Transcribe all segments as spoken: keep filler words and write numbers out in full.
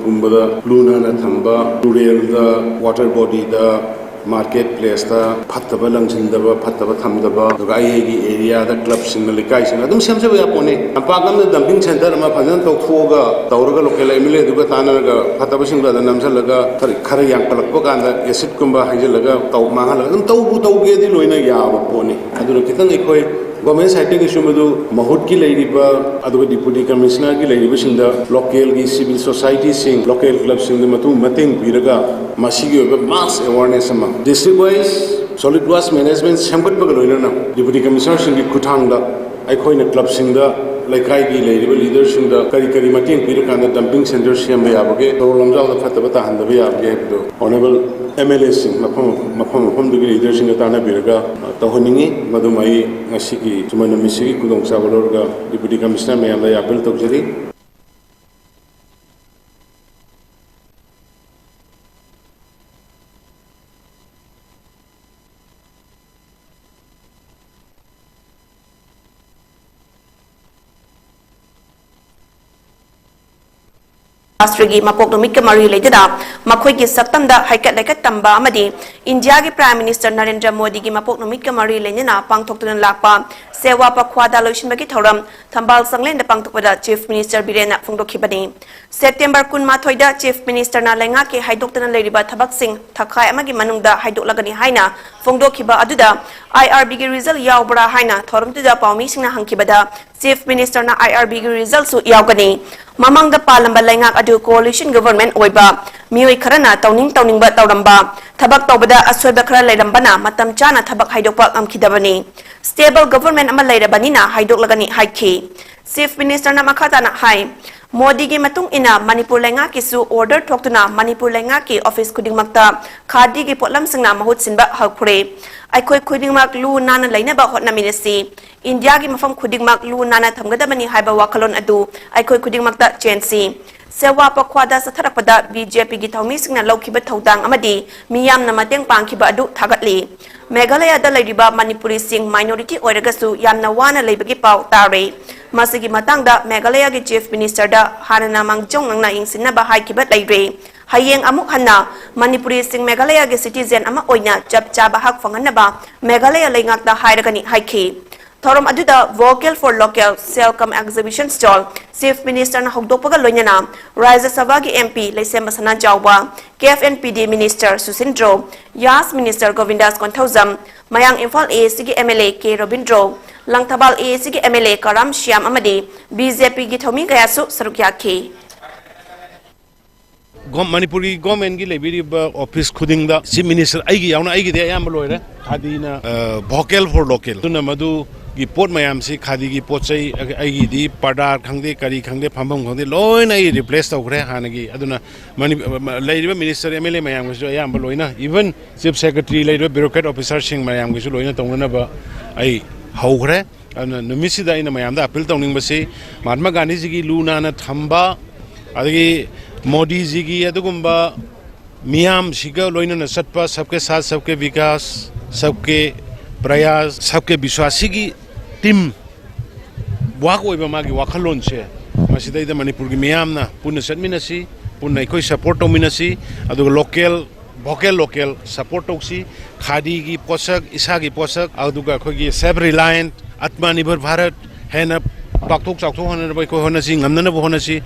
ꯄꯨꯝꯕꯗ ꯂꯨ ꯅꯥꯟꯅ ꯊꯝꯕ, ꯇꯨꯔꯦꯜꯗ, ꯋꯥꯇꯔ ꯕꯣꯗꯤꯗ, ꯃꯥꯔꯀꯦꯠ ꯄ꯭ꯂꯦꯁꯇ ꯐꯠꯇꯕ ꯂꯪꯁꯤꯟꯗꯕ, ꯐꯠꯇꯕ ꯊꯝꯗꯕ, ꯑꯗꯨꯒ ꯑꯩ ꯑꯩꯒꯤ ꯑꯦꯔꯤꯌꯥꯗ ꯀ꯭ꯂꯕꯁꯤꯡꯅ, ꯂꯩꯀꯥꯏꯁꯤꯡꯅ ꯑꯗꯨꯝ ꯁꯦꯝꯖꯕ ꯌꯥꯄꯣꯠꯅꯤ꯫ ꯂꯝꯄꯥꯛ ꯑꯃꯗ ꯗꯝꯄꯤꯡ ꯁꯦꯟꯇꯔ ꯑꯃ ꯐꯖꯅ ꯇꯧꯊꯣꯛꯑꯒ ꯇꯧꯔꯒ ꯂꯣꯀꯦꯜ ꯑꯦꯝ ꯑꯦꯜ ꯑꯦꯗꯨꯒ ꯇꯥꯟꯅꯔꯒ ꯐꯠꯇꯕꯁꯤꯡꯗꯣ ꯑꯗ ꯅꯝꯁꯤꯜꯂꯒ ꯈꯔ, ꯈꯔ ꯌꯥꯝꯈꯠꯂꯛꯄ ꯀꯥꯟꯗ ꯑꯦꯁꯤꯠꯀꯨꯝꯕ ꯍꯩꯖꯤꯜꯂꯒ ꯇꯧ-, ꯃꯥꯡꯍꯜꯂꯒ ꯑꯗꯨꯝ ꯇꯧꯕꯨ ꯇꯧꯒꯦꯗꯤ ꯂꯣꯏꯅ ꯌꯥꯕ ꯄꯣꯠꯅꯤ꯫ ꯑꯗꯨꯅ ꯈꯤꯇꯪ ꯑꯩꯈꯣꯏ ꯒꯣꯔꯃꯦꯟ ꯁꯥꯏꯠꯇꯒꯤꯁꯨ ꯃꯗꯨ ꯃꯍꯨꯠꯀꯤ ꯂꯩꯔꯤꯕ, ꯑꯗꯨꯒ ꯗꯤꯄꯨꯇꯤ ꯀꯃꯤꯁꯅꯔꯒꯤ ꯂꯩꯔꯤꯕꯁꯤꯡꯗ ꯂꯣꯀꯦꯜꯒꯤ ꯁꯤꯚꯤꯜ ꯁꯣꯁꯥꯏꯇꯤꯁꯤꯡ, ꯂꯣꯀꯦꯜ ꯀ꯭ꯂꯕꯁꯤꯡꯗ ꯃꯇꯨꯡ ꯃꯇꯦꯡ ꯄꯤꯔꯒ ꯃꯁꯤꯒꯤ ꯑꯣꯏꯕ ꯃꯥꯁ ꯑꯦꯋꯥꯔꯅꯦꯁ ꯑꯃ district wise solid waste management ꯁꯦꯝꯒꯠꯄꯒ ꯂꯣꯏꯅꯅ ꯗꯤꯄꯨꯇꯤ ꯀꯃꯤꯁꯅꯔꯁꯤꯡꯒꯤ ꯈꯨꯠꯊꯥꯡꯗ ꯑꯩꯈꯣꯏꯅ ꯀ꯭ꯂꯕꯁꯤꯡꯗ, ꯂꯩꯀꯥꯏꯒꯤ ꯂꯩꯔꯤꯕ ꯂꯤꯗꯔꯁꯤꯡꯗ ꯀꯔꯤ ꯀꯔꯤ ꯃꯇꯦꯡ ꯄꯤꯔꯀꯥꯟꯗ ꯗꯝꯄꯤꯡ ꯁꯦꯟꯇꯔ ꯁꯦꯝꯕ ꯌꯥꯕꯒꯦ, ꯁꯣꯔꯣꯛ ꯂꯝꯖꯥꯎꯗ ꯐꯠꯇꯕ ꯇꯥꯍꯟꯗꯕ ꯌꯥꯕꯒꯦ ꯍꯥꯏꯕꯗꯣ ꯑꯣꯅꯔꯦꯕꯜ ꯑꯦꯝ ꯑꯦꯜ ꯑꯦꯁꯤꯡ ꯃꯐꯝ, ꯃꯐꯝ ꯃꯐꯝꯗꯨꯒꯤ ꯂꯤꯗꯔꯁꯤꯡꯒ ꯇꯥꯟꯅꯕꯤꯔꯒ, ꯑ, ꯇꯧꯍꯟꯅꯤꯡꯉꯤ꯫ ꯃꯗꯨꯃ ꯑꯩ ꯉꯁꯤꯒꯤ ꯁꯨꯃꯥꯏꯅ ꯅꯨꯃꯤꯠꯁꯤꯒꯤ ꯈꯨꯗꯣꯡꯆꯥꯕ ꯂꯧꯔꯒ ꯗꯤꯄꯨꯇꯤ ꯀꯃꯤꯁꯅꯔ ꯃꯌꯥꯝꯗ ꯑꯩ ꯑꯥꯄꯤꯜ ꯇꯧꯖꯔꯤ꯫ ꯔꯥꯁꯇ꯭ꯔꯒꯤ ꯃꯄꯣꯛ ꯅꯨꯃꯤꯠꯀ ꯃꯔꯤ ꯂꯩꯅꯅ ꯃꯈꯣꯏꯒꯤ ꯁꯛꯇꯝꯗ ꯍꯩꯀꯠ ꯂꯩꯀꯠ ꯇꯝꯕ ꯑꯃꯗꯤ ꯏꯟꯗꯤꯌꯥꯒꯤ ꯄ꯭ꯔꯥꯏꯝ ꯃꯤꯅꯤꯁꯇꯔ ꯅꯔꯦꯟꯗ꯭ꯔ ꯃꯣꯗꯤꯒꯤ ꯃꯄꯣꯛ ꯅꯨꯃꯤꯠꯀ ꯃꯔꯤ ꯂꯩꯅꯅ ꯄꯥꯡꯊꯣꯛꯇꯨꯅ ꯂꯥꯛꯄ ꯁꯦꯋꯥ ꯄꯈ꯭ꯋꯥꯗꯥ ꯂꯣꯏꯁꯤꯟꯕꯒꯤ ꯊꯧꯔꯝ ꯊꯝꯕꯥꯜ ꯆꯪꯂꯦꯟꯗ ꯄꯥꯡꯊꯣꯛꯄꯗ ꯆꯤꯐ ꯃꯤꯅꯤꯁꯇꯔ ꯕꯤꯔꯦꯟꯅ ꯐꯣꯡꯗꯣꯛꯈꯤꯕꯅꯤ꯫ ꯁꯦꯞꯇꯦꯝꯕꯔ ꯀꯨꯟꯃꯥꯊꯣꯏꯗ ꯆꯤꯐ ꯃꯤꯅꯤꯁꯇꯔꯅ ꯂꯩꯉꯥꯛꯀꯤ ꯍꯥꯏꯗꯣꯛꯇꯅ ꯂꯩꯔꯤꯕ ꯊꯕꯛꯁꯤꯡ ꯊꯥꯈꯥꯏ ꯑꯃꯒꯤ ꯃꯅꯨꯡꯗ ꯍꯥꯏꯗꯣꯛꯂꯒꯅꯤ ꯍꯥꯏꯅ ꯐꯣꯡꯗꯣꯛꯈꯤꯕ ꯑꯗꯨꯗ ꯑꯥꯏ ꯑꯥꯔ ꯕꯤꯒꯤ ꯔꯤꯖꯜ ꯌꯥꯎꯕ꯭ꯔꯥ ꯍꯥꯏꯅ ꯊꯧꯔꯝꯗꯨꯗ ꯄꯥꯎꯃꯤꯁꯤꯡꯅ ꯍꯪꯈꯤꯕꯗ ꯆꯤꯐ ꯃꯤꯅꯤꯁꯇꯔꯅ ꯑꯥꯏ ꯑꯥꯔ ꯕꯤꯒꯤ ꯔꯤꯖꯜꯁꯨ ꯌꯥꯎꯒꯅꯤ꯫ ꯃꯃꯥꯡꯗ ꯄꯥꯜꯂꯝꯕ ꯂꯩꯉꯥꯛ ꯑꯗꯨ ꯀꯣꯑꯣꯂꯤꯁꯟ ꯒꯕꯔꯟꯃꯦꯟ ꯑꯣꯏꯕ ꯃꯤꯑꯣꯏ ꯈꯔꯅ ꯇꯧꯅꯤꯡ ꯇꯧꯅꯤꯡꯕ ꯇꯧꯔꯝꯕ, ꯊꯕꯛ ꯇꯧꯕꯗ ꯑꯁꯣꯏꯕ ꯈꯔ ꯂꯩꯔꯝꯕꯅ ꯃꯇꯝ ꯆꯥꯅ ꯊꯕꯛ ꯍꯥꯏꯗꯣꯛꯄ ꯉꯝꯈꯤꯗꯕꯅꯤ꯫ ꯁ꯭ꯇꯦꯕꯜ ꯒꯕꯔꯟꯃꯦꯟ ꯑꯃ ꯂꯩꯔꯕꯅꯤꯅ ꯍꯥꯏꯗꯣꯛꯂꯒꯅꯤ ꯍꯥꯏꯈꯤ꯫ ꯆꯤꯐ ꯃꯤꯅꯤꯁꯇꯔꯅ ꯃꯈꯥ ꯇꯥꯅ ꯍꯥꯏ, ꯃꯣꯗꯤꯒꯤ ꯃꯇꯨꯡ ꯏꯟꯅ ꯃꯅꯤꯄꯨꯔ ꯂꯩꯉꯥꯛꯀꯤꯁꯨ ꯑꯣꯔꯗꯔ ꯊꯣꯛꯇꯨꯅ ꯃꯅꯤꯄꯨꯔ ꯂꯩꯉꯥꯛꯀꯤ ꯑꯣꯐꯤꯁ ꯈꯨꯗꯤꯡꯃꯛꯇ ꯈꯥꯗꯤꯒꯤ ꯄꯣꯠꯂꯝꯁꯤꯡꯅ ꯃꯍꯨꯠ ꯁꯤꯟꯕ ꯍꯧꯈ꯭ꯔꯦ꯫ ꯑꯩꯈꯣꯏ ꯈꯨꯗꯤꯡꯃꯛ ꯂꯨ ꯅꯥꯟꯅ ꯂꯩꯅꯕ ꯍꯣꯠꯅꯃꯤꯟꯅꯁꯤ꯫ ꯏꯟꯗꯤꯌꯥꯒꯤ ꯃꯐꯝ ꯈꯨꯗꯤꯡꯃꯛ ꯂꯨ ꯅꯥꯟꯅ ꯊꯝꯒꯗꯕꯅꯤ ꯍꯥꯏꯕ ꯋꯥꯈꯜꯂꯣꯟ ꯑꯗꯨ ꯑꯩꯈꯣꯏ ꯈꯨꯗꯤꯡꯃꯛꯇ ꯆꯦꯟꯁꯤ꯫ ꯁꯦꯋꯥ ꯄꯈ꯭ꯋꯥꯗ ꯆꯠꯊꯔꯛꯄꯗ ꯕꯤ ꯖꯦ ꯄꯤꯒꯤ ꯊꯧꯃꯤꯁꯤꯡꯅ ꯂꯧꯈꯤꯕ ꯊꯧꯗꯥꯡ ꯑꯃꯗꯤ ꯃꯤꯌꯥꯝꯅ ꯃꯇꯦꯡ ꯄꯥꯡꯈꯤꯕ ꯑꯗꯨ ꯊꯥꯒꯠꯂꯤ꯫ ꯃꯦꯘꯥꯂꯌꯥꯗ ꯂꯩꯔꯤꯕ ꯃꯅꯤꯄꯨꯔꯤꯁꯤꯡ ꯃꯥꯏꯅꯣꯔꯤꯇꯤ ꯑꯣꯏꯔꯒꯁꯨ ꯌꯥꯝꯅ ꯋꯥꯅ ꯂꯩꯕꯒꯤ ꯄꯥꯎ ꯇꯥꯔꯦ꯫ ꯃꯁꯤꯒꯤ ꯃꯇꯥꯡꯗ ꯃꯦꯘꯥꯂꯌꯒꯤ Chief Minister ꯗ ꯍꯥꯟꯅꯅ ꯃꯥꯡꯖꯧꯅꯅ ꯌꯦꯡꯁꯤꯟꯅꯕ ꯍꯥꯏꯈꯤꯕ ꯂꯩꯔꯦ꯫ ꯍꯌꯦꯡ ꯑꯃꯨꯛ ꯍꯟꯅ ꯃꯅꯤꯄꯨꯔꯤꯁꯤꯡ ꯃꯦꯘꯥꯂꯌꯒꯤ citizen ꯑꯃ ꯑꯣꯏꯅ ꯆꯞ ꯆꯥꯕ ꯍꯛ ꯐꯪꯍꯟꯅꯕ ꯃꯦꯘꯥꯂꯌ ꯂꯩꯉꯥꯛꯇ ꯍꯥꯏꯔꯒꯅꯤ ꯍꯥꯏꯈꯤ꯫ ꯊꯧꯔꯝ ꯑꯗꯨꯗ Vocal for Local Sale cum Exhibition Stall Chief Minister ꯅ ꯍꯧꯗꯣꯛꯄꯒ ꯂꯣꯏꯅꯅ ꯔꯥꯖ꯭ꯌ ꯁꯚꯥꯒꯤ M P ꯂꯩꯁꯦꯝꯕ Sanajaoba, K F and P D Minister ꯁꯨꯁꯤꯟꯗ꯭ꯔꯣ, Yash Minister ꯒꯣꯕꯤꯟꯗꯥꯁ Konthoujam, ꯃꯌꯥꯡ ꯏꯝꯐꯥꯜ A A C ꯒꯤ M L A K Robindro, Langthabal A A C ꯒꯤ M L A ꯀꯔꯥꯝ ꯁ꯭ꯌꯥꯝ ꯑꯃꯗꯤ B J P ꯒꯤ ꯊꯧꯃꯤ ꯀꯌꯥꯁꯨ ꯁꯔꯨꯛ ꯌꯥꯈꯤ꯫ ꯒꯣ- ꯃꯅꯤꯄꯨꯔꯒꯤ ꯒꯣꯔꯃꯦꯟꯒꯤ ꯂꯩꯕꯤꯔꯤꯕ ꯑꯣꯐꯤꯁ ꯈꯨꯗꯤꯡꯗ Chief Minister, ꯑꯩꯒꯤ ꯌꯥꯎꯅ, ꯑꯩꯒꯤꯗꯤ ꯑꯌꯥꯝꯕ ꯂꯣꯏꯔꯦ꯫ ꯈꯥꯗꯤꯅ, ꯑ, Vocal for Local, ꯑꯗꯨꯅ ꯃꯗꯨꯒꯤ ꯄꯣꯠ ꯃꯌꯥꯝꯁꯤ, ꯈꯥꯗꯤꯒꯤ ꯄꯣꯠ ꯆꯩ, ꯑꯩ- ꯑꯩꯒꯤꯗꯤ ꯄꯔꯗꯥꯔ ꯈꯪꯗꯦ, ꯀꯔꯤ ꯈꯪꯗꯦ, ꯐꯝꯐꯝ ꯈꯪꯗꯦ, ꯂꯣꯏꯅ ꯑꯩ replace ꯇꯧꯈ꯭ꯔꯦ ꯍꯥꯟꯅꯒꯤ꯫ ꯑꯗꯨꯅ ꯃꯅꯤ- ꯂꯩꯔꯤꯕ Minister, M L A ꯃꯌꯥꯝꯒꯤꯁꯨ ꯑꯌꯥꯝꯕ ꯂꯣꯏꯅ, even Chief Secretary, ꯂꯩꯔꯤꯕ bureaucrat officer ꯁꯤꯡ ꯃꯌꯥꯝꯒꯤꯁꯨ ꯂꯣꯏꯅ ꯇꯧꯅꯅꯕ ꯑꯩ ꯍꯧꯈ꯭ꯔꯦ꯫ ꯑꯗꯨꯅ ꯅꯨꯃꯤꯠꯁꯤꯗ ꯑꯩꯅ ꯃꯌꯥꯝꯗ appeal ꯇꯧꯅꯤꯡꯕꯁꯤ, ꯃꯍꯥꯠꯃꯥ ꯒꯥꯟꯙꯤꯖꯤꯒꯤ ꯂꯨ ꯅꯥꯟꯅ ꯊꯝꯕ, ꯑꯗꯒꯤ ꯃꯣꯗꯤꯖꯤꯒꯤ ꯑꯗꯨꯒꯨꯝꯕ ꯃꯤꯌꯥꯝꯁꯤꯒ ꯂꯣꯏꯅꯅ ꯆꯠꯄ, सबके साथ सबके विकास, सबके प्रयास, सबके विश्वास ꯁꯤꯒꯤ team work ꯑꯣꯏꯕ ꯃꯥꯒꯤ ꯋꯥꯈꯜꯂꯣꯟꯁꯦ, ꯃꯁꯤꯗꯩꯗ ꯃꯅꯤꯄꯨꯔꯒꯤ ꯃꯤꯌꯥꯝꯅ ꯄꯨꯟꯅ ꯆꯠꯃꯤꯟꯅꯁꯤ, ꯄꯨꯟꯅ ꯑꯩꯈꯣꯏ support ꯇꯧꯃꯤꯟꯅꯁꯤ꯫ ꯑꯗꯨꯒ local, vocal local support ꯇꯧꯁꯤ꯫ ꯈꯥꯗꯤꯒꯤ ꯄꯣꯠꯁꯛ, ꯏꯁꯥꯒꯤ ꯄꯣꯠꯁꯛ, ꯑꯗꯨꯒ ꯑꯩꯈꯣꯏꯒꯤ self reliant, ꯑꯠꯃꯥ ꯅꯤꯔꯚꯔ ꯚꯥꯔꯠ ꯍꯦꯟꯅ ꯄꯥꯛꯊꯣꯛ ꯆꯥꯎꯊꯣꯛꯍꯟꯅꯕ ꯑꯩꯈꯣꯏ ꯍꯣꯠꯅꯁꯤ, ꯉꯝꯅꯅꯕ ꯍꯣꯠꯅꯁꯤ꯫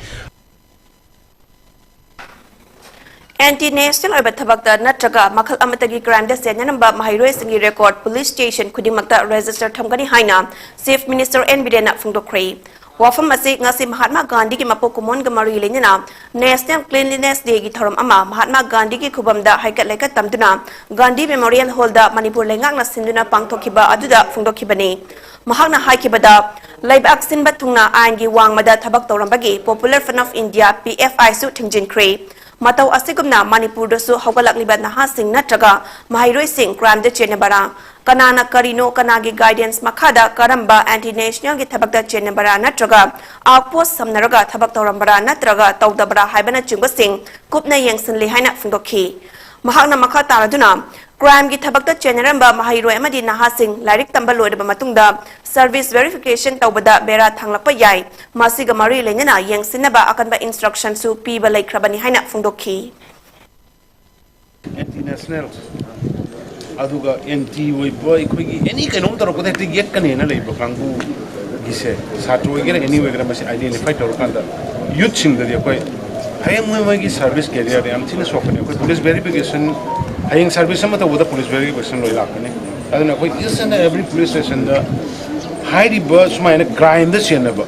Anti national ꯑꯣꯏꯕ ꯊꯕꯛꯇ ꯅꯠꯇ꯭ꯔꯒ ꯃꯈꯜ ꯑꯃꯠꯇꯒꯤ crime ꯗ ꯆꯦꯟꯅꯔꯝꯕ ꯃꯍꯩꯔꯣꯏꯁꯤꯡꯒꯤ record police station ꯈꯨꯗꯤꯡꯃꯛꯇ register ꯊꯝꯒꯅꯤ ꯍꯥꯏꯅ Chief Minister N Biren ꯅ ꯐꯣꯡꯗꯣꯛꯈ꯭ꯔꯦ꯫ ꯋꯥꯐꯝ ꯑꯁꯤ ꯉꯁꯤ ꯃꯍꯥꯠꯃꯥ ꯒꯥꯟꯙꯤꯒꯤ ꯃꯄꯣꯛ ꯀꯨꯝꯑꯣꯟꯒ ꯃꯔꯤ ꯂꯩꯅꯅ National Cleanliness Day ꯒꯤ ꯊꯧꯔꯝ ꯑꯃ ꯃꯍꯥꯠꯃꯥ ꯒꯥꯟꯙꯤꯒꯤ ꯈꯨꯕꯝꯗ ꯍꯩꯀꯠ ꯂꯩꯀꯠ ꯇꯝꯗꯨꯅ ꯒꯥꯟꯙꯤ Memorial Hall ꯗ ꯃꯅꯤꯄꯨꯔ ꯂꯩꯉꯥꯛꯅ ꯁꯤꯟꯗꯨꯅ ꯄꯥꯡꯊꯣꯛꯈꯤꯕ ꯑꯗꯨꯗ ꯐꯣꯡꯗꯣꯛꯈꯤꯕꯅꯤ꯫ ꯃꯍꯥꯛꯅ ꯍꯥꯏꯈꯤꯕꯗ, ꯂꯩꯕꯥꯛ ꯁꯤꯟꯕ ꯊꯨꯡꯅ ꯑꯥꯏꯟꯒꯤ ꯋꯥꯡꯃꯗ ꯊꯕꯛ ꯇꯧꯔꯝꯕꯒꯤ Popular Front of India, P F I ꯁꯨ ꯊꯤꯡꯖꯤꯟꯈ꯭ꯔꯦ꯫ ꯃꯇꯧ ꯑꯁꯤꯒꯨꯝꯅ ꯃꯅꯤꯄꯨꯔꯗꯁꯨ ꯍꯧꯒꯠꯂꯛꯂꯤꯕ ꯅꯍꯥꯁꯤꯡ ꯅꯠꯇ꯭ꯔꯒ ꯃꯍꯩꯔꯣꯏꯁꯤꯡ crime ꯗ ꯆꯦꯟꯅꯕꯔꯥ, ꯀꯅꯥꯅ ꯀꯔꯤꯅꯣ, ꯀꯅꯥꯒꯤ guidance ꯃꯈꯥꯗ ꯀꯔꯝꯕ anti national ꯒꯤ ꯊꯕꯛꯇ ꯆꯦꯟꯅꯕꯔꯥ ꯅꯠꯇ꯭ꯔꯒ outpost ꯁꯝꯅꯔꯒ ꯊꯕꯛ ꯇꯧꯔꯝꯕꯔꯥ ꯅꯠꯇ꯭ꯔꯒ ꯇꯧꯗꯕꯔꯥ ꯍꯥꯏꯕꯅꯆꯤꯡꯕꯁꯤꯡ ꯀꯨꯞꯅ ꯌꯦꯡꯁꯤꯜꯂꯤ ꯍꯥꯏꯅ ꯐꯣꯡꯗꯣꯛꯈꯤ꯫ ꯃꯍꯥꯛꯅ ꯃꯈꯥ ꯇꯥꯔꯗꯨꯅ, crime ꯒꯤ ꯊꯕꯛꯇ ꯆꯦꯟꯅꯔꯝꯕ ꯃꯍꯩꯔꯣꯏ ꯑꯃꯗꯤ ꯅꯍꯥꯁꯤꯡ ꯂꯥꯏꯔꯤꯛ ꯇꯝꯕ ꯂꯣꯏꯔꯕ ꯃꯇꯨꯡꯗ service verification ꯇꯧꯕꯗ ꯕꯦꯔꯥ ꯊꯥꯡꯂꯛꯄ ꯌꯥꯏ꯫ ꯃꯁꯤꯒ ꯃꯔꯤ ꯂꯩꯅꯅ ꯌꯦꯡꯁꯤꯟꯅꯕ ꯑꯀꯟꯕ instructionꯁꯨ ꯄꯤꯕ ꯂꯩꯈ꯭ꯔꯕꯅꯤ ꯍꯥꯏꯅ ꯐꯣꯡꯗꯣꯛꯈꯤ꯫ ꯑꯦꯟꯇꯤ ꯅꯦꯁꯅꯦꯜ, ꯑꯗꯨꯒ ꯑꯦꯟꯇꯤ ꯑꯣꯏꯕ, ꯑꯩꯈꯣꯏꯒꯤ ꯑꯦꯅꯤ ꯀꯩꯅꯣꯝ ꯇꯧꯔꯛꯄꯗ ꯍꯦꯛꯇ ꯌꯦꯠꯀꯅꯦꯅ ꯂꯩꯕ ꯀꯥꯡꯕꯨꯒꯤꯁꯦ, ꯁꯥꯇ꯭ꯔ ꯑꯣꯏꯒꯦꯔꯥ ꯑꯦꯅꯤ ꯑꯣꯏꯒꯦꯔꯥ, ꯃꯁꯤ identify ꯇꯧꯔꯀꯥꯟꯗ ꯌꯨꯠꯁꯤꯡꯗꯗꯤ ꯑꯩꯈꯣꯏ ꯍꯌꯦꯡ ꯃꯣꯏ ꯃꯣꯏꯒꯤ service careerꯗ ꯌꯥꯝ ꯊꯤꯅ ꯁꯣꯛꯀꯅꯤ꯫ ꯑꯩꯈꯣꯏ police verification, ꯍꯌꯦꯡ service ꯑꯃ ꯇꯧꯕꯗ police verification ꯂꯣꯏ ꯂꯥꯛꯀꯅꯤ꯫ ꯑꯗꯨꯅ ꯑꯩꯈꯣꯏ each and every police stationꯗ ꯍꯥꯏꯔꯤꯕ ꯁꯨꯃꯥꯏꯅ crimeꯗ ꯆꯦꯟꯅꯕ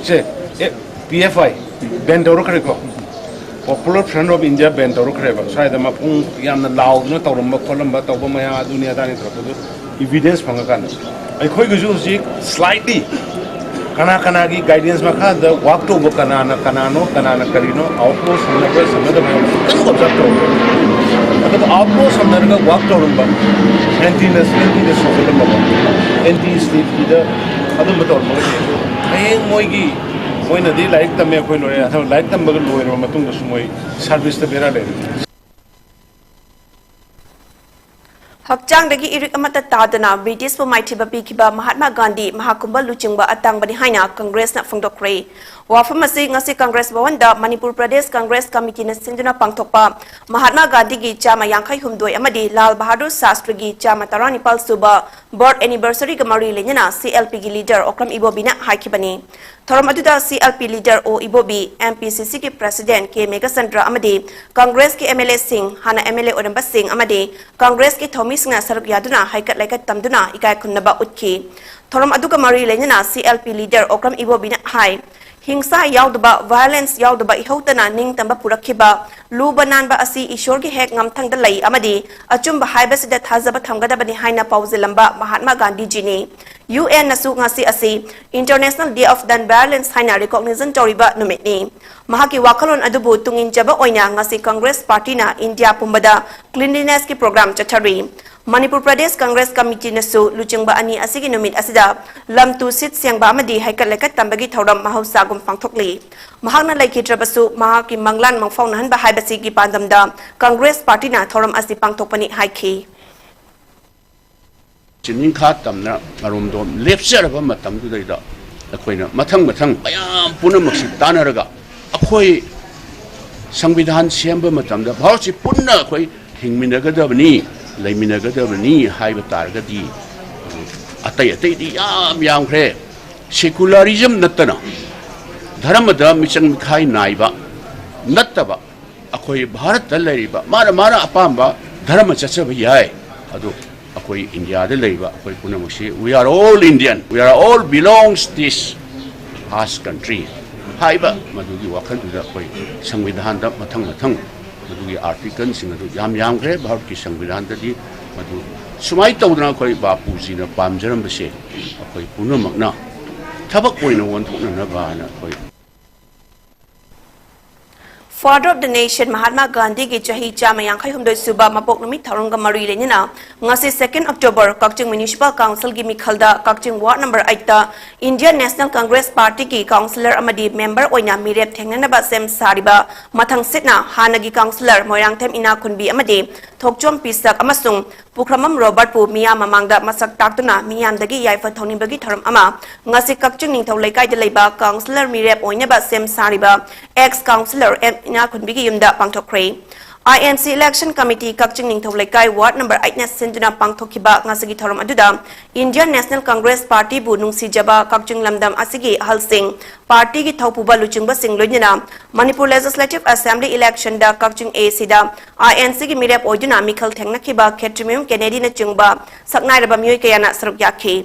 ꯁꯦ, ꯑꯦ, PFI ban ꯇꯧꯔꯛꯈ꯭ꯔꯦꯀꯣ꯫ Popular Front of India ban ꯇꯧꯔꯛꯈ꯭ꯔꯦꯕ꯫ ꯁ꯭ꯋꯥꯏꯗ ꯃꯄꯨꯡ ꯌꯥꯝꯅ ꯂꯥꯎꯗꯅ ꯇꯧꯔꯝꯕ ꯈꯣꯠꯂꯝꯕ, ꯇꯧꯕ ꯃꯌꯥꯝ ꯑꯗꯨꯅꯤ ꯑꯗꯥꯅꯤ ꯇꯧꯔꯛꯄꯗꯨ evidence ꯐꯪꯉꯀꯥꯟꯗ, ꯑꯩꯈꯣꯏꯒꯤꯁꯨ ꯍꯧꯖꯤꯛ slightly ꯀꯅꯥ ꯀꯅꯥꯒꯤ guidance ꯃꯈꯥꯗ work ꯇꯧꯕ, ꯀꯅꯥꯅ ꯀꯅꯥꯅꯣ, ꯀꯅꯥꯅ ꯀꯔꯤꯅꯣ, outpost ꯁꯝꯅꯕ꯭ꯔꯥ ꯁꯝꯅꯗꯕ꯭ꯔꯥ ꯈꯤꯇꯪ observe ꯇꯧꯔꯛꯄ꯫ ꯑꯗꯨꯒ outpost ꯁꯝꯅꯔꯒ work ꯇꯧꯔꯝꯕ, anti nationalityꯗ ꯁꯣꯛꯆꯜꯂꯝꯕ, anti stateꯀꯤꯗ ꯑꯗꯨꯝꯕ ꯇꯧꯔꯝꯕꯒꯗꯤ ꯍꯌꯦꯡ ꯃꯣꯏꯒꯤ, ꯃꯣꯏꯅꯗꯤ ꯂꯥꯏꯔꯤꯛ ꯇꯝꯃꯦ, ꯑꯩꯈꯣꯏ ꯂꯣꯏꯔꯦ, ꯑꯗꯣ ꯂꯥꯏꯔꯤꯛ ꯇꯝꯕꯒ ꯂꯣꯏꯔꯕ ꯃꯇꯨꯡꯗꯁꯨ ꯃꯣꯏ serviceꯇ ꯕꯦꯔꯥ ꯂꯩꯔꯦ꯫ ꯍꯛꯆꯥꯡꯗꯒꯤ ꯏꯔꯤꯛ ꯑꯃꯠꯇ ꯇꯥꯗꯅ ꯕ꯭ꯔꯤꯇꯤꯁꯄꯨ ꯃꯥꯏꯊꯤꯕ ꯄꯤꯈꯤꯕ ꯃꯍꯥꯠꯃꯥ ꯒꯥꯟꯙꯤ ꯃꯍꯥꯛꯀꯨꯝꯕ ꯂꯨꯆꯤꯡꯕ ꯑꯇꯥꯡꯕꯅꯤ ꯍꯥꯏꯅ ꯀꯪꯒ꯭ꯔꯦꯁꯅ ꯐꯣꯡꯗꯣꯛꯈ꯭ꯔꯦ꯫ ꯋꯥꯐꯝ ꯑꯁꯤ ꯉꯁꯤ ꯀꯪꯒ꯭ꯔꯦꯁ ꯚꯋꯟꯗ ꯃꯅꯤꯄꯨꯔ ꯄ꯭ꯔꯗꯦꯁ ꯀꯪꯒ꯭ꯔꯦꯁ ꯀꯃꯤꯇꯤꯅ ꯁꯤꯟꯗꯨꯅ ꯄꯥꯡꯊꯣꯛꯄ ꯃꯍꯥꯠꯃꯥ ꯒꯥꯟꯙꯤꯒꯤ ꯆꯥꯝꯃ ꯌꯥꯡꯈꯩ ꯍꯨꯝꯗꯣꯏ ꯑꯃꯗꯤ ꯂꯥꯜ ꯕꯍꯥꯗꯨꯔ ꯁꯥꯁꯇ꯭ꯔꯤꯒꯤ ꯆꯥꯝꯃ ꯇꯔꯥꯅꯤꯄꯥꯜ ꯁꯨꯕ birth anniversaryꯒ ꯃꯔꯤ ꯂꯩꯅꯅ CLPꯒꯤ leader ꯑꯣꯀ꯭ꯔꯝ ꯏꯕꯣꯕꯤꯅ ꯍꯥꯏꯈꯤꯕꯅꯤ꯫ ꯊꯧꯔꯝ ꯑꯗꯨꯗ CLP leader ꯑꯣ ꯏꯕꯣꯕꯤ, MPCCꯒꯤ president ꯀꯦ ꯃꯦꯘꯆꯟꯗ꯭ꯔ ꯑꯃꯗꯤ ꯀꯪꯒ꯭ꯔꯦꯁꯀꯤ MLAꯁꯤꯡ, ꯍꯥꯟꯅ MLA ꯑꯣꯏꯔꯝꯕꯁꯤꯡ ꯑꯃꯗꯤ ꯀꯪꯒ꯭ꯔꯦꯁꯀꯤ ꯊꯧꯃꯤꯁꯤꯡꯅ ꯁꯔꯨꯛ ꯌꯥꯗꯨꯅ ꯍꯩꯀꯠ ꯂꯩꯀꯠ ꯇꯝꯗꯨꯅ ꯏꯀꯥꯏ ꯈꯨꯝꯅꯕ ꯎꯠꯈꯤ꯫ ꯊꯧꯔꯝ ꯑꯗꯨꯒ ꯃꯔꯤ ꯂꯩꯅꯅ CLP leader ꯑꯣꯀ꯭ꯔꯝ ꯏꯕꯣꯕꯤꯅ ꯍꯥꯏ, ꯍꯤꯡꯁꯥ ꯌꯥꯎꯗꯕ, violence ꯌꯥꯎꯗꯕ ꯏꯍꯧꯇꯅ ꯅꯤꯡꯇꯝꯕ ꯄꯨꯔꯛꯈꯤꯕ ꯂꯨꯕ ꯅꯥꯟꯕ ꯑꯁꯤ ꯏꯁꯣꯔꯒꯤ ꯍꯦꯛ ꯉꯝꯊꯪꯗ ꯂꯩ ꯑꯃꯗꯤ ꯑꯆꯨꯝꯕ ꯍꯥꯏꯕꯁꯤꯗ ꯊꯥꯖꯕ ꯊꯝꯒꯗꯕꯅꯤ ꯍꯥꯏꯅ ꯄꯥꯎꯖꯦꯜꯂꯝꯕ ꯃꯍꯥꯠꯃꯥ ꯒꯥꯟꯙꯤꯖꯤꯅꯤ꯫ UNꯅꯁꯨ ꯉꯁꯤ ꯑꯁꯤ International Day of Non-Violence ꯍꯥꯏꯅ recognition ꯇꯧꯔꯤꯕ ꯅꯨꯃꯤꯠꯅꯤ꯫ ꯃꯍꯥꯛꯀꯤ ꯋꯥꯈꯜꯂꯣꯟ ꯑꯗꯨꯕꯨ ꯇꯨꯡꯏꯟꯖꯕ ꯑꯣꯏꯅ ꯉꯁꯤ ꯀꯪꯒ꯭ꯔꯦꯁ ꯄꯥꯔꯇꯤꯅ ꯏꯟꯗꯤꯌꯥ ꯄꯨꯝꯕꯗ cleanlinessꯀꯤ program ꯆꯠꯊꯔꯤ꯫ ꯃꯅꯤꯄꯨꯔ ꯄ꯭ꯔꯗꯦꯁ ꯀꯪꯒ꯭ꯔꯦꯁ ꯀꯃꯤꯇꯤꯅꯁꯨ ꯂꯨꯆꯤꯡꯕ ꯑꯅꯤ ꯑꯁꯤꯒꯤ ꯅꯨꯃꯤꯠ ꯑꯁꯤꯗ ꯂꯝ ꯇꯨ ꯁꯤꯠ ꯁꯦꯡꯕ ꯑꯃꯗꯤ ꯍꯩꯀꯠ ꯂꯩꯀꯠ ꯇꯝꯕꯒꯤ ꯊꯧꯔꯝ ꯃꯍꯧꯁꯥꯒꯨꯝ ꯄꯥꯡꯊꯣꯛꯂꯤ꯫ ꯃꯍꯥꯛꯅ ꯂꯩꯈꯤꯗ꯭ꯔꯕꯁꯨ ꯃꯍꯥꯛꯀꯤ ꯃꯪꯂꯥꯟ ꯃꯪꯐꯥꯎꯅꯍꯟꯕ ꯍꯥꯏꯕꯁꯤꯒꯤ ꯄꯥꯟꯗꯝꯗ ꯀꯪꯒ꯭ꯔꯦꯁ ꯄꯥꯔꯇꯤꯅ ꯊꯧꯔꯝ ꯑꯁꯤ ꯄꯥꯡꯊꯣꯛꯄꯅꯤ ꯍꯥꯏꯈꯤ꯫ ꯆꯤꯅꯤꯡꯈꯥ ꯇꯝꯅ ꯃꯔꯣꯝꯗꯣꯝ ꯂꯦꯞꯆꯔꯕ ꯃꯇꯝꯗꯨꯗꯩꯗ ꯑꯩꯈꯣꯏꯅ ꯃꯊꯪ ꯃꯊꯪ ꯃꯌꯥꯝ ꯄꯨꯝꯅꯃꯛꯁꯤ ꯇꯥꯟꯅꯔꯒ ꯑꯩꯈꯣꯏ ꯁꯪꯕꯤꯙꯥꯟ ꯁꯦꯝꯕ ꯃꯇꯝꯗ ꯚꯥꯔꯠꯁꯤ ꯄꯨꯟꯅ ꯑꯩꯈꯣꯏ ꯍꯤꯡꯃꯤꯟꯅꯒꯗꯕꯅꯤ, ꯂꯩꯃꯤꯟꯅꯒꯗꯕꯅꯤ ꯍꯥꯏꯕ ꯇꯥꯔꯒꯗꯤ ꯑꯇꯩ ꯑꯇꯩꯗꯤ ꯌꯥꯝ ꯌꯥꯝꯈ꯭ꯔꯦ꯫ Secularism ꯅꯠꯇꯅ, ꯙꯔꯃꯗ ꯃꯤꯆꯪ ꯃꯤꯈꯥꯏ ꯅꯥꯏꯕ ꯅꯠꯇꯕ, ꯑꯩꯈꯣꯏ ꯚꯥꯔꯠꯇ ꯂꯩꯔꯤꯕ ꯃꯥꯅ ꯃꯥꯅ ꯑꯄꯥꯝꯕ ꯙꯔꯃ ꯆꯠꯆꯕ ꯌꯥꯏ꯫ ꯑꯗꯨ ꯑꯩꯈꯣꯏ ꯏꯟꯗꯤꯌꯥꯗ ꯂꯩꯔꯤꯕ ꯑꯩꯈꯣꯏ ꯄꯨꯝꯅꯃꯛꯁꯤ, "We are all Indian, we are all belongs this vast country" ꯍꯥꯏꯕ ꯃꯗꯨꯒꯤ ꯋꯥꯈꯜꯗꯨꯗ ꯑꯩꯈꯣꯏ ꯁꯪꯕꯤꯙꯥꯟꯗ ꯃꯊꯪ ꯃꯊꯪ ꯃꯗꯨꯒꯤ ꯑꯥꯔꯇꯤꯀꯜꯁꯤꯡ ꯑꯗꯨ ꯌꯥꯝ ꯌꯥꯝꯈ꯭ꯔꯦ ꯚꯥꯔꯠꯀꯤ ꯁꯪꯕꯤꯙꯥꯟꯗꯗꯤ꯫ ꯃꯗꯨ ꯁꯨꯃꯥꯏꯅ ꯇꯧꯗꯅ ꯑꯩꯈꯣꯏ ꯕꯥꯄꯨꯖꯤꯅ ꯄꯥꯝꯖꯔꯝꯕꯁꯦ ꯑꯩꯈꯣꯏ ꯄꯨꯝꯅꯃꯛꯅ ꯊꯕꯛ ꯑꯣꯏꯅ ꯑꯣꯟꯊꯣꯛꯅꯅꯕꯅ ꯑꯩꯈꯣꯏ Father of the Nation Mahatma ꯒꯥꯟꯙꯤꯒꯤ ꯆꯍꯤ ꯆꯥꯝꯃ ꯌꯥꯡꯈꯩ ꯍꯨꯝꯗꯣꯏ ꯁꯨꯕ ꯃꯄꯣꯛ ꯅꯨꯃꯤꯠ ꯊꯧꯔꯝꯒ ꯃꯔꯤ ꯂꯩꯅꯅ ꯉꯁꯤ second October ꯀꯛꯆꯤꯡ Municipal Councilꯒꯤ ꯃꯤꯈꯜꯗ ꯀꯛꯆꯤꯡ Ward number eight Indian National Congress Partyꯒꯤ councillor ꯑꯃꯗꯤ member ꯑꯣꯏꯅ ꯃꯤꯔꯦꯞ ꯊꯦꯡꯅꯅꯕ ꯁꯦꯝ ꯁꯥꯔꯤꯕ ꯃꯊꯪꯁꯤꯠꯅ ꯍꯥꯟꯅꯒꯤ councillor ꯃꯣꯏꯔꯥꯡꯊꯦꯝ ꯏꯅꯥꯈꯨꯟꯕꯤ ꯑꯃꯗꯤ ꯊꯣꯛꯆꯣꯝ ꯄꯤꯁꯛ ꯑꯃꯁꯨꯡ ꯄꯨꯈ꯭ꯔꯝꯕꯝ ꯔꯣꯕꯔꯠꯄꯨ ꯃꯤꯌꯥꯝ ꯃꯃꯥꯡꯗ ꯃꯁꯛ ꯇꯥꯛꯇꯨꯅ ꯃꯤꯌꯥꯝꯗꯒꯤ ꯌꯥꯏꯐ ꯊꯧꯅꯤꯕꯒꯤ ꯊꯧꯔꯝ ꯑꯃ ꯉꯁꯤ ꯀꯛꯆꯤꯡ ꯅꯤꯡꯊꯧ ꯂꯩꯀꯥꯏꯗ ꯂꯩꯕ councillor ꯃꯤꯔꯦꯞ ꯑꯣꯏꯅꯕ ꯁꯦꯝ ꯁꯥꯔꯤꯕ ex councillor ꯑꯦꯝ ꯏꯅꯥꯈꯨꯟꯕꯤꯒꯤ ꯌꯨꯝꯗ ꯄꯥꯡꯊꯣꯛꯈ꯭ꯔꯦ꯫ I N C Election Committee ꯀꯛꯆꯤꯡ ꯅꯤꯡꯊꯧ ꯂꯩꯀꯥꯏ Ward number eight ꯅ ꯁꯤꯟꯗꯨꯅ ꯄꯥꯡꯊꯣꯛꯈꯤꯕ ꯉꯁꯤꯒꯤ ꯊꯧꯔꯝ ꯑꯗꯨꯗ Indian National Congress Partyꯕꯨ ꯅꯨꯡꯁꯤꯖꯕ ꯀꯛꯆꯤꯡ ꯂꯝꯗꯝ ꯑꯁꯤꯒꯤ ꯑꯍꯜꯁꯤꯡ, partyꯒꯤ ꯊꯧꯄꯨꯕ ꯂꯨꯆꯤꯡꯕꯁꯤꯡ ꯂꯣꯏꯅꯅ Manipur Legislative Assembly electionꯗ Kakching A Cꯗ I N Cꯒꯤ ꯃꯤꯔꯦꯞ ꯑꯣꯏꯗꯨꯅ ꯃꯤꯈꯜ ꯊꯦꯡꯅꯈꯤꯕ ꯈꯦꯇ꯭ꯔꯤꯃꯌꯨꯝ ꯀꯦꯅꯦꯗꯤꯅꯆꯤꯡꯕ ꯁꯛꯅꯥꯏꯔꯕ ꯃꯤꯑꯣꯏ ꯀꯌꯥꯅ ꯁꯔꯨꯛ ꯌꯥꯈꯤ꯫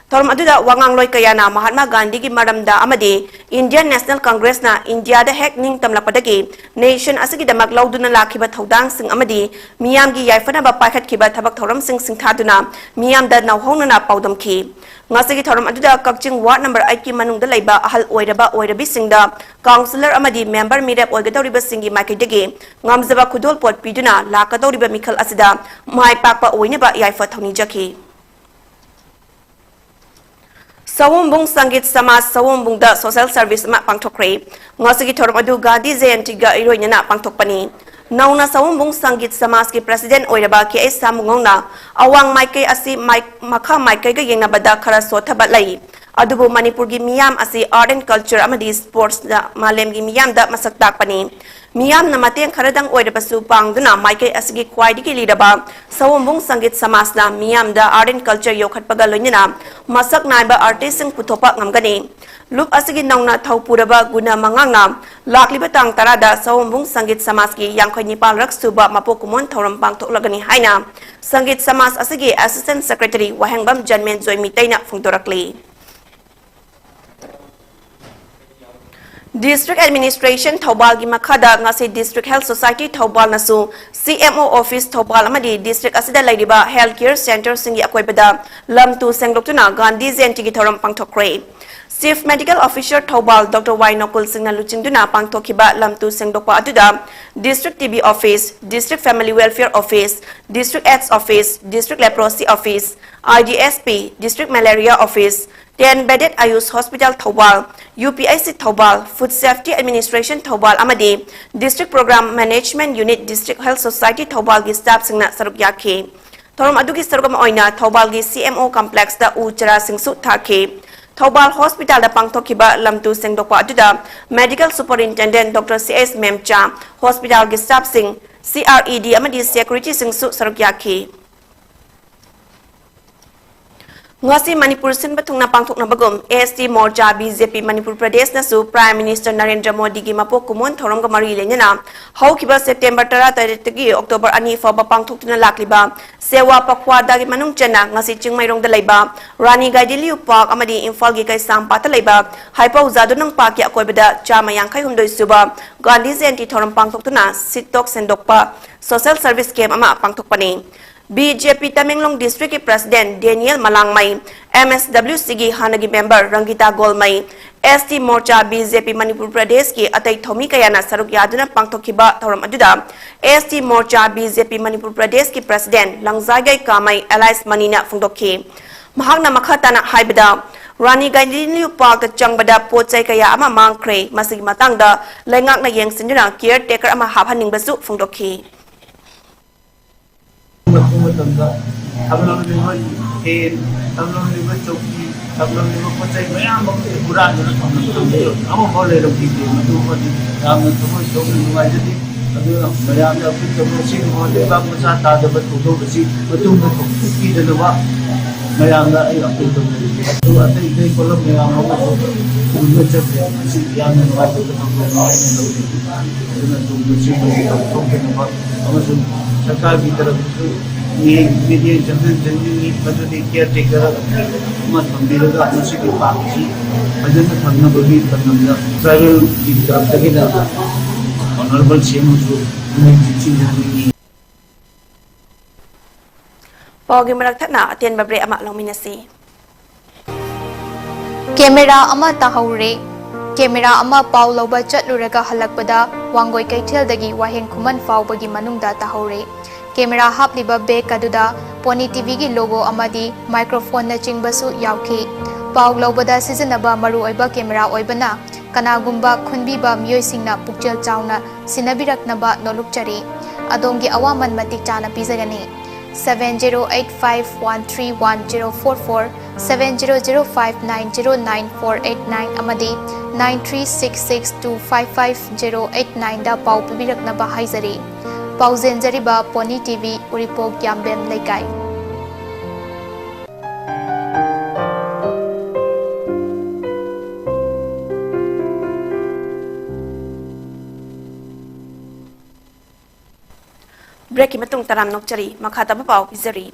ꯊꯧꯔꯝ ꯑꯗꯨꯗ ꯋꯥꯉꯥꯡꯂꯣꯏ ꯀꯌꯥꯅ ꯃꯍꯥꯠꯃꯥ ꯒꯥꯟꯙꯤꯒꯤ ꯃꯔꯝꯗ ꯑꯃꯗꯤ Indian National Congressꯅ ꯏꯟꯗꯤꯌꯥꯗ ꯍꯦꯛ ꯅꯤꯡꯇꯝꯂꯛꯄꯗꯒꯤ nation ꯑꯁꯤꯒꯤꯗꯃꯛ ꯂꯧꯗꯨꯅ ꯂꯥꯛꯈꯤꯕ ꯊꯧꯗꯥꯡꯁꯤꯡ ꯑꯃꯗꯤ ꯃꯤꯌꯥꯝꯒꯤ ꯌꯥꯏꯐꯅꯕ ꯄꯥꯏꯈꯠꯈꯤꯕ ꯊꯕꯛ ꯊꯧꯔꯝꯁꯤꯡ ꯁꯤꯡꯊꯥꯗꯨꯅ ꯃꯤꯌꯥꯝꯗ ꯅꯧꯍꯧꯅꯅ ꯄꯥꯎꯗꯝꯈꯤ꯫ ꯉꯁꯤꯒꯤ ꯊꯧꯔꯝ ꯑꯗꯨꯗ ꯀꯛꯆꯤꯡ Ward number eight ꯀꯤ ꯃꯅꯨꯡꯗ ꯂꯩꯕ ꯑꯍꯜ ꯑꯣꯏꯔꯕ ꯑꯣꯏꯔꯕꯤꯁꯤꯡꯗ councillor ꯑꯃꯗꯤ member ꯃꯤꯔꯦꯞ ꯑꯣꯏꯒꯗꯧꯔꯤꯕꯁꯤꯡꯒꯤ ꯃꯥꯏꯀꯩꯗꯒꯤ ꯉꯝꯖꯕ ꯈꯨꯗꯣꯜꯄꯣꯠ ꯄꯤꯗꯨꯅ ꯂꯥꯛꯀꯗꯧꯔꯤꯕ ꯃꯤꯈꯜ ꯑꯁꯤꯗ ꯃꯥꯏ ꯄꯥꯛꯄ ꯑꯣꯏꯅꯕ ꯌꯥꯏꯐ ꯊꯧꯅꯤꯖꯈꯤ꯫ ꯁꯑꯣꯝꯕꯨꯡ ꯁꯪꯒꯤꯠ ꯁꯃꯥꯖ ꯁꯑꯣꯝꯕꯨꯡꯗ social service ꯑꯃ ꯄꯥꯡꯊꯣꯛꯈ꯭ꯔꯦ꯫ ꯉꯁꯤꯒꯤ ꯊꯧꯔꯝ ꯑꯗꯨ ꯒꯥꯟꯙꯤ ꯖꯌꯟꯇꯤꯒ ꯏꯔꯣꯏꯅꯅ ꯄꯥꯡꯊꯣꯛꯄꯅꯤ꯫ ꯅꯧꯅ ꯁꯑꯣꯝꯕꯨꯡ ꯁꯪꯒꯤꯠ ꯁꯃꯥꯖꯀꯤ president ꯑꯣꯏꯔꯕ ꯀꯦ ꯑꯩꯆ ꯁꯥꯃꯨꯉꯧꯅ ꯑꯋꯥꯡ ꯃꯥꯏꯀꯩ ꯑꯁꯤ ꯃꯥꯏ-, ꯃꯈꯥ ꯃꯥꯏꯀꯩꯒ ꯌꯦꯡꯅꯕꯗ ꯈꯔ ꯁꯣꯠꯊꯕ ꯂꯩ, ꯑꯗꯨꯕꯨ ꯃꯅꯤꯄꯨꯔꯒꯤ ꯃꯤꯌꯥꯝ ꯑꯁꯤ art and culture ꯑꯃꯗꯤ sportsꯅ ꯃꯥꯂꯦꯝꯒꯤ ꯃꯤꯌꯥꯝꯗ ꯃꯁꯛ ꯇꯥꯛꯄꯅꯤ꯫ ꯃꯤꯌꯥꯝꯅ ꯃꯇꯦꯡ ꯈꯔꯗꯪ ꯑꯣꯏꯔꯕꯁꯨ ꯄꯥꯡꯗꯨꯅ ꯃꯥꯏꯀꯩ ꯑꯁꯤꯒꯤ ꯈ꯭ꯋꯥꯏꯗꯒꯤ ꯂꯤꯔꯕ ꯁꯑꯣꯝꯕꯨꯡ ꯁꯪꯒꯤꯠ ꯁꯃꯥꯖꯅ ꯃꯤꯌꯥꯝꯗ art and culture ꯌꯣꯛꯈꯠꯄꯒ ꯂꯣꯏꯅꯅ ꯃꯁꯛ ꯅꯥꯏꯕ artistꯁꯤꯡ ꯄꯨꯊꯣꯛꯄ ꯉꯝꯒꯅꯤ꯫ ꯂꯨꯞ ꯑꯁꯤꯒꯤ ꯅꯧꯅ ꯊꯧ ꯄꯨꯔꯕ ꯒꯨꯅ ꯃꯉꯥꯡꯅ ꯂꯥꯛꯂꯤꯕ ꯇꯥꯡ ꯇꯔꯥꯗ ꯁꯑꯣꯝꯕꯨꯡ ꯁꯪꯒꯤꯠ ꯁꯃꯥꯖꯀꯤ ꯌꯥꯡꯈꯩ ꯅꯤꯄꯥꯜ ꯔꯛ ꯁꯨꯕ ꯃꯄꯣꯛ ꯀꯨꯝꯑꯣꯟ ꯊꯧꯔꯝ ꯄꯥꯡꯊꯣꯛꯂꯒꯅꯤ ꯍꯥꯏꯅ ꯁꯪꯒꯤꯠ ꯁꯃꯥꯖ ꯑꯁꯤꯒꯤ assistant secretary ꯋꯥꯍꯦꯡꯕꯝ ꯖꯟꯃꯦꯟꯖꯣꯏ ꯃꯤꯇꯩꯅ ꯐꯣꯡꯗꯣꯔꯛꯂꯤ꯫ District Administration ꯊꯧꯕꯥꯜꯒꯤ ꯃꯈꯥꯗ ꯉꯁꯤ District Health Society ꯊꯧꯕꯥꯜꯅꯁꯨ C M O office Thoubal ꯑꯃꯗꯤ district ꯑꯁꯤꯗ ꯂꯩꯔꯤꯕ health care centreꯁꯤꯡꯒꯤ ꯑꯀꯣꯏꯕꯗ ꯂꯝ ꯇꯨ ꯁꯦꯡꯗꯣꯛꯇꯨꯅ ꯒꯥꯟꯙꯤ ꯖꯌꯟꯇꯤꯒꯤ ꯊꯧꯔꯝ ꯄꯥꯡꯊꯣꯛꯈ꯭ꯔꯦ꯫ Chief Medical Officer Thoubal Doctor Y ꯅꯣꯀꯨꯜ ꯁꯤꯡꯅ ꯂꯨꯆꯤꯡꯗꯨꯅ ꯄꯥꯡꯊꯣꯛꯈꯤꯕ ꯂꯝ ꯇꯨ ꯁꯦꯡꯗꯣꯛꯄ ꯑꯗꯨꯗ District T B Office, District Family Welfare Office, District AIDS Office, District Leprosy Office, I D S P, District Malaria Office, ten bedded Ayush Hospital Thoubal, U P I C Thoubal, Food Safety Administration Thoubal ꯑꯃꯗꯤ District Program Management Unit District Health Society ꯊꯧꯕꯥꯜꯒꯤ staffꯁꯤꯡꯅ ꯁꯔꯨꯛ ꯌꯥꯈꯤ꯫ ꯊꯧꯔꯝ ꯑꯗꯨꯒꯤ ꯁꯔꯨꯛ ꯑꯃ ꯑꯣꯏꯅ ꯊꯧꯕꯥꯜꯒꯤ C M O complexꯇ ꯎ ꯆꯥꯔꯥꯁꯤꯡꯁꯨ ꯊꯥꯈꯤ꯫ ꯊꯧꯕꯥꯜ hospitalꯗ ꯄꯥꯡꯊꯣꯛꯈꯤꯕ ꯂꯝ ꯇꯨ ꯁꯦꯡꯗꯣꯛꯄ ꯑꯗꯨꯗ Medical Superintendent Doctor C S ꯃꯦꯝꯆꯥ, hospitalꯒꯤ staffꯁꯤꯡ, C R E D ꯑꯃꯗꯤ securityꯁꯤꯡꯁꯨ ꯁꯔꯨꯛ ꯌꯥꯈꯤ꯫ ꯉꯁꯤ ꯃꯅꯤꯄꯨꯔ ꯁꯤꯟꯕ ꯊꯨꯡꯅ ꯄꯥꯡꯊꯣꯛꯅꯕꯒꯨꯝ S T Morcha B J P Manipur ꯄ꯭ꯔꯗꯦꯁꯅꯁꯨ Prime Minister Narendra ꯃꯣꯗꯤꯒꯤ ꯃꯄꯣꯛ ꯀꯨꯝꯑꯣꯟ ꯊꯧꯔꯝꯒ ꯃꯔꯤ ꯂꯩꯅꯅ ꯍꯧꯈꯤꯕ September ꯇꯔꯥꯇꯔꯦꯠꯇꯒꯤ October ꯑꯅꯤ ꯐꯥꯎꯕ ꯄꯥꯡꯊꯣꯛꯇꯨꯅ ꯂꯥꯛꯂꯤꯕ ꯁꯦꯋꯥ ꯄꯈ꯭ꯋꯥꯗꯥꯒꯤ ꯃꯅꯨꯡ ꯆꯟꯅ ꯉꯁꯤ ꯆꯤꯡꯃꯩꯔꯣꯡꯗ ꯂꯩꯕ ꯔꯥꯅꯤ ꯒꯥꯏꯗꯤꯟꯂꯤꯌꯨ ꯄꯥꯔꯛ ꯑꯃꯗꯤ ꯏꯝꯐꯥꯜꯒꯤ ꯀꯩꯁꯥꯝꯄꯥꯠꯇ ꯂꯩꯕ ꯍꯩꯄꯧ ꯖꯥꯗꯨꯅꯪ ꯄꯥꯔꯛꯀꯤ ꯑꯀꯣꯏꯕꯗ ꯆꯥꯝꯃ ꯌꯥꯡꯈꯩ ꯍꯨꯝꯗꯣꯏ ꯁꯨꯕ ꯒꯥꯟꯙꯤ ꯖꯌꯟꯇꯤ ꯊꯧꯔꯝ ꯄꯥꯡꯊꯣꯛꯇꯨꯅ ꯁꯤꯠ ꯇꯣꯛ ꯁꯦꯡꯗꯣꯛꯄ social service camp ꯑꯃ ꯄꯥꯡꯊꯣꯛꯄꯅꯤ꯫ B J P Tamenglong districtꯀꯤ president Daniel ꯃꯂꯥꯡꯃꯩ, M S W Cꯒꯤ ꯍꯥꯟꯅꯒꯤ member ꯔꯪꯒꯤꯇꯥ ꯒꯣꯜꯃꯩ, S T Morcha B J P Manipur ꯄ꯭ꯔꯗꯦꯁꯀꯤ ꯑꯇꯩ ꯊꯧꯃꯤ ꯀꯌꯥꯅ ꯁꯔꯨꯛ ꯌꯥꯗꯨꯅ ꯄꯥꯡꯊꯣꯛꯈꯤꯕ ꯊꯧꯔꯝ ꯑꯗꯨꯗ S T Morcha B J P Manipur ꯄ꯭ꯔꯗꯦꯁꯀꯤ president ꯂꯪꯖꯥꯏꯒꯩ ꯀꯥꯃꯩ ꯑꯦꯂꯥꯏꯁ ꯃꯅꯤꯅ ꯐꯣꯡꯗꯣꯛꯈꯤ꯫ ꯃꯍꯥꯛꯅ ꯃꯈꯥ ꯇꯥꯅ ꯍꯥꯏꯕꯗ, ꯔꯥꯅꯤ ꯒꯥꯏꯗꯤꯟꯂꯤꯌꯨ ꯄꯥꯔꯛꯇ ꯆꯪꯕꯗ ꯄꯣꯠ ꯆꯩ ꯀꯌꯥ ꯑꯃ ꯃꯥꯡꯈ꯭ꯔꯦ꯫ ꯃꯁꯤꯒꯤ ꯃꯇꯥꯡꯗ ꯂꯩꯉꯥꯛꯅ ꯌꯦꯡꯁꯤꯟꯗꯨꯅ ꯀꯤꯌꯔ ꯇꯦꯀꯔ ꯑꯃ ꯍꯥꯞꯍꯟꯅꯤꯡꯕꯁꯨ ꯐꯣꯡꯗꯣꯛꯈꯤ꯫ ꯂꯥꯛꯄ ꯃꯇꯝꯗ ꯊꯝꯂꯝꯂꯤꯕ ꯐꯦꯟ, ꯊꯝꯂꯝꯂꯤꯕ ꯆꯧꯀꯤ, ꯊꯝꯂꯝꯂꯤꯕ ꯄꯣꯠ ꯆꯩ ꯃꯌꯥꯝ ꯑꯃ ꯍꯨꯔꯥꯟꯗꯨꯅ ꯊꯝꯂꯝꯕ ꯑꯃꯐꯥꯎ ꯂꯩꯔꯝꯈꯤꯗꯦ꯫ ꯃꯗꯨꯃꯗꯤ ꯌꯥꯝꯅ ꯊꯃꯣꯏ ꯁꯣꯛꯅ ꯅꯨꯡꯉꯥꯏꯖꯗꯦ꯫ ꯑꯗꯨꯅ ꯃꯌꯥꯝꯅ ꯑꯩꯈꯣꯏ ꯇꯧꯕ ꯑꯁꯤꯒꯨꯝꯕ ꯂꯩꯕꯥꯛ ꯃꯆꯥ ꯇꯥꯗꯕ ꯊꯧꯗꯣꯛ ꯑꯁꯤ ꯃꯇꯨꯡꯗ ꯊꯣꯛꯄꯤꯗꯅꯕ ꯃꯌꯥꯝꯗ ꯑꯩ ꯑꯄꯤꯜ ꯇꯧꯖꯔꯤꯒꯦ꯫ ꯑꯗꯨꯒ ꯑꯇꯩ ꯑꯇꯩ ꯄꯣꯠꯂꯝ ꯃꯌꯥꯝ ꯑꯃꯁꯨ ꯄꯨꯗꯨꯅ ꯆꯠꯈ꯭ꯔꯦ꯫ ꯃꯁꯤ ꯌꯥꯝꯅ ꯅꯨꯡꯉꯥꯏꯇꯕ ꯊꯧꯗꯣꯛ ꯑꯃ ꯑꯣꯏꯅ ꯂꯧꯖꯩ꯫ ꯑꯗꯨꯅ ꯇꯨꯡꯗ ꯁꯤꯒꯨꯝꯕ ꯊꯣꯛꯇꯅꯕ ꯑꯃꯁꯨꯡ ꯁꯔꯀꯥꯔꯒꯤ ꯇꯔꯐꯇꯁꯨ ꯃꯤꯠꯌꯦꯡ ꯆꯪꯍꯟ-, ꯆꯪꯍꯟꯅꯤꯡꯉꯤ꯫ ꯃꯗꯨꯗꯤ ꯀꯤꯌꯔ ꯇꯦꯀꯔ ꯑꯃ ꯊꯝꯕꯤꯔꯒ ꯃꯁꯤꯒꯤ ꯄꯥꯔꯛ ꯑꯁꯤ ꯐꯖꯅ ꯊꯝꯅꯕꯒꯤ ꯄꯥꯟꯗꯝꯗ ꯇ꯭ꯔꯥꯏꯕꯦꯜꯒꯤ ꯇꯔꯐꯇꯒꯤꯅ ꯑꯣꯅꯔꯦꯕꯜ ꯁꯤ ꯑꯦꯝ ꯑꯃꯁꯨ ꯄꯨꯛꯅꯤꯡ ꯆꯤꯡꯁꯤꯟꯖꯅꯤꯡꯉꯤ꯫ ꯄꯥꯎꯒꯤ ꯃꯔꯛ ꯊꯠꯅ ꯑꯇꯦꯟꯕ ꯕ꯭ꯔꯦꯛ ꯑꯃ ꯂꯧꯃꯤꯟꯅꯁꯤ꯫ ꯀꯦꯃꯦꯔꯥ ꯑꯃ ꯇꯥꯍꯧꯔꯦ꯫ ꯀꯦꯃꯦꯔꯥ ꯑꯃ ꯄꯥꯎ ꯂꯧꯕ ꯆꯠꯂꯨꯔꯒ ꯍꯜꯂꯛꯄꯗ ꯋꯥꯡꯒꯣꯏ ꯀꯩꯊꯦꯜꯗꯒꯤ ꯋꯥꯍꯦꯡ ꯈꯨꯃꯟ ꯐꯥꯎꯕꯒꯤ ꯃꯅꯨꯡꯗ ꯇꯥꯍꯧꯔꯦ꯫ ꯀꯦꯃꯦꯔꯥ ꯍꯥꯞꯂꯤꯕ ꯕꯦꯒ ꯑꯗꯨꯗ ꯄꯣꯅꯤ ꯇꯤꯚꯤꯒꯤ ꯂꯣꯒꯣ ꯑꯃꯗꯤ ꯃꯥꯏꯀ꯭ꯔꯣꯐꯣꯟꯅꯆꯤꯡꯕꯁꯨ ꯌꯥꯎꯈꯤ꯫ ꯄꯥꯎ ꯂꯧꯕꯗ ꯁꯤꯖꯤꯟꯅꯕ ꯃꯔꯨꯑꯣꯏꯕ ꯀꯦꯃꯦꯔꯥ ꯑꯣꯏꯕꯅ ꯀꯅꯥꯒꯨꯝꯕ ꯈꯨꯟꯕꯤꯕ ꯃꯤꯑꯣꯏꯁꯤꯡꯅ ꯄꯨꯛꯆꯦꯜ ꯆꯥꯎꯅ ꯁꯤꯟꯅꯕꯤꯔꯛꯅꯕ ꯅꯣꯂꯨꯛꯆꯔꯤ꯫ ꯑꯗꯣꯝꯒꯤ ꯑꯋꯥꯃꯟ ꯃꯇꯤꯛ ꯆꯥꯅ ꯄꯤꯖꯒꯅꯤ꯫ Seven zero eight five one three one zero four four, seven zero zero five nine zero nine four eight nine ꯑꯃꯗꯤ nine three six six two five five zero eight nineꯗ ꯄꯥꯎ ꯄꯤꯕꯤꯔꯛꯅꯕ ꯍꯥꯏꯖꯔꯤ꯫ ꯄꯥꯎ ꯆꯦꯟꯖꯔꯤꯕ ꯄꯣꯅꯤ ꯇꯤꯚꯤ, ꯎꯔꯤꯄꯣꯛ ꯌꯥꯝꯕꯦꯝ ꯂꯩꯀꯥꯏ꯫ ꯕ꯭ꯔꯦꯛꯀꯤ ꯃꯇꯨꯡ ꯇꯔꯥꯝ ꯅꯣꯛꯆꯔꯤ꯫ ꯃꯈꯥ ꯇꯥꯕ ꯄꯥꯎ ꯄꯤꯖꯔꯤ꯫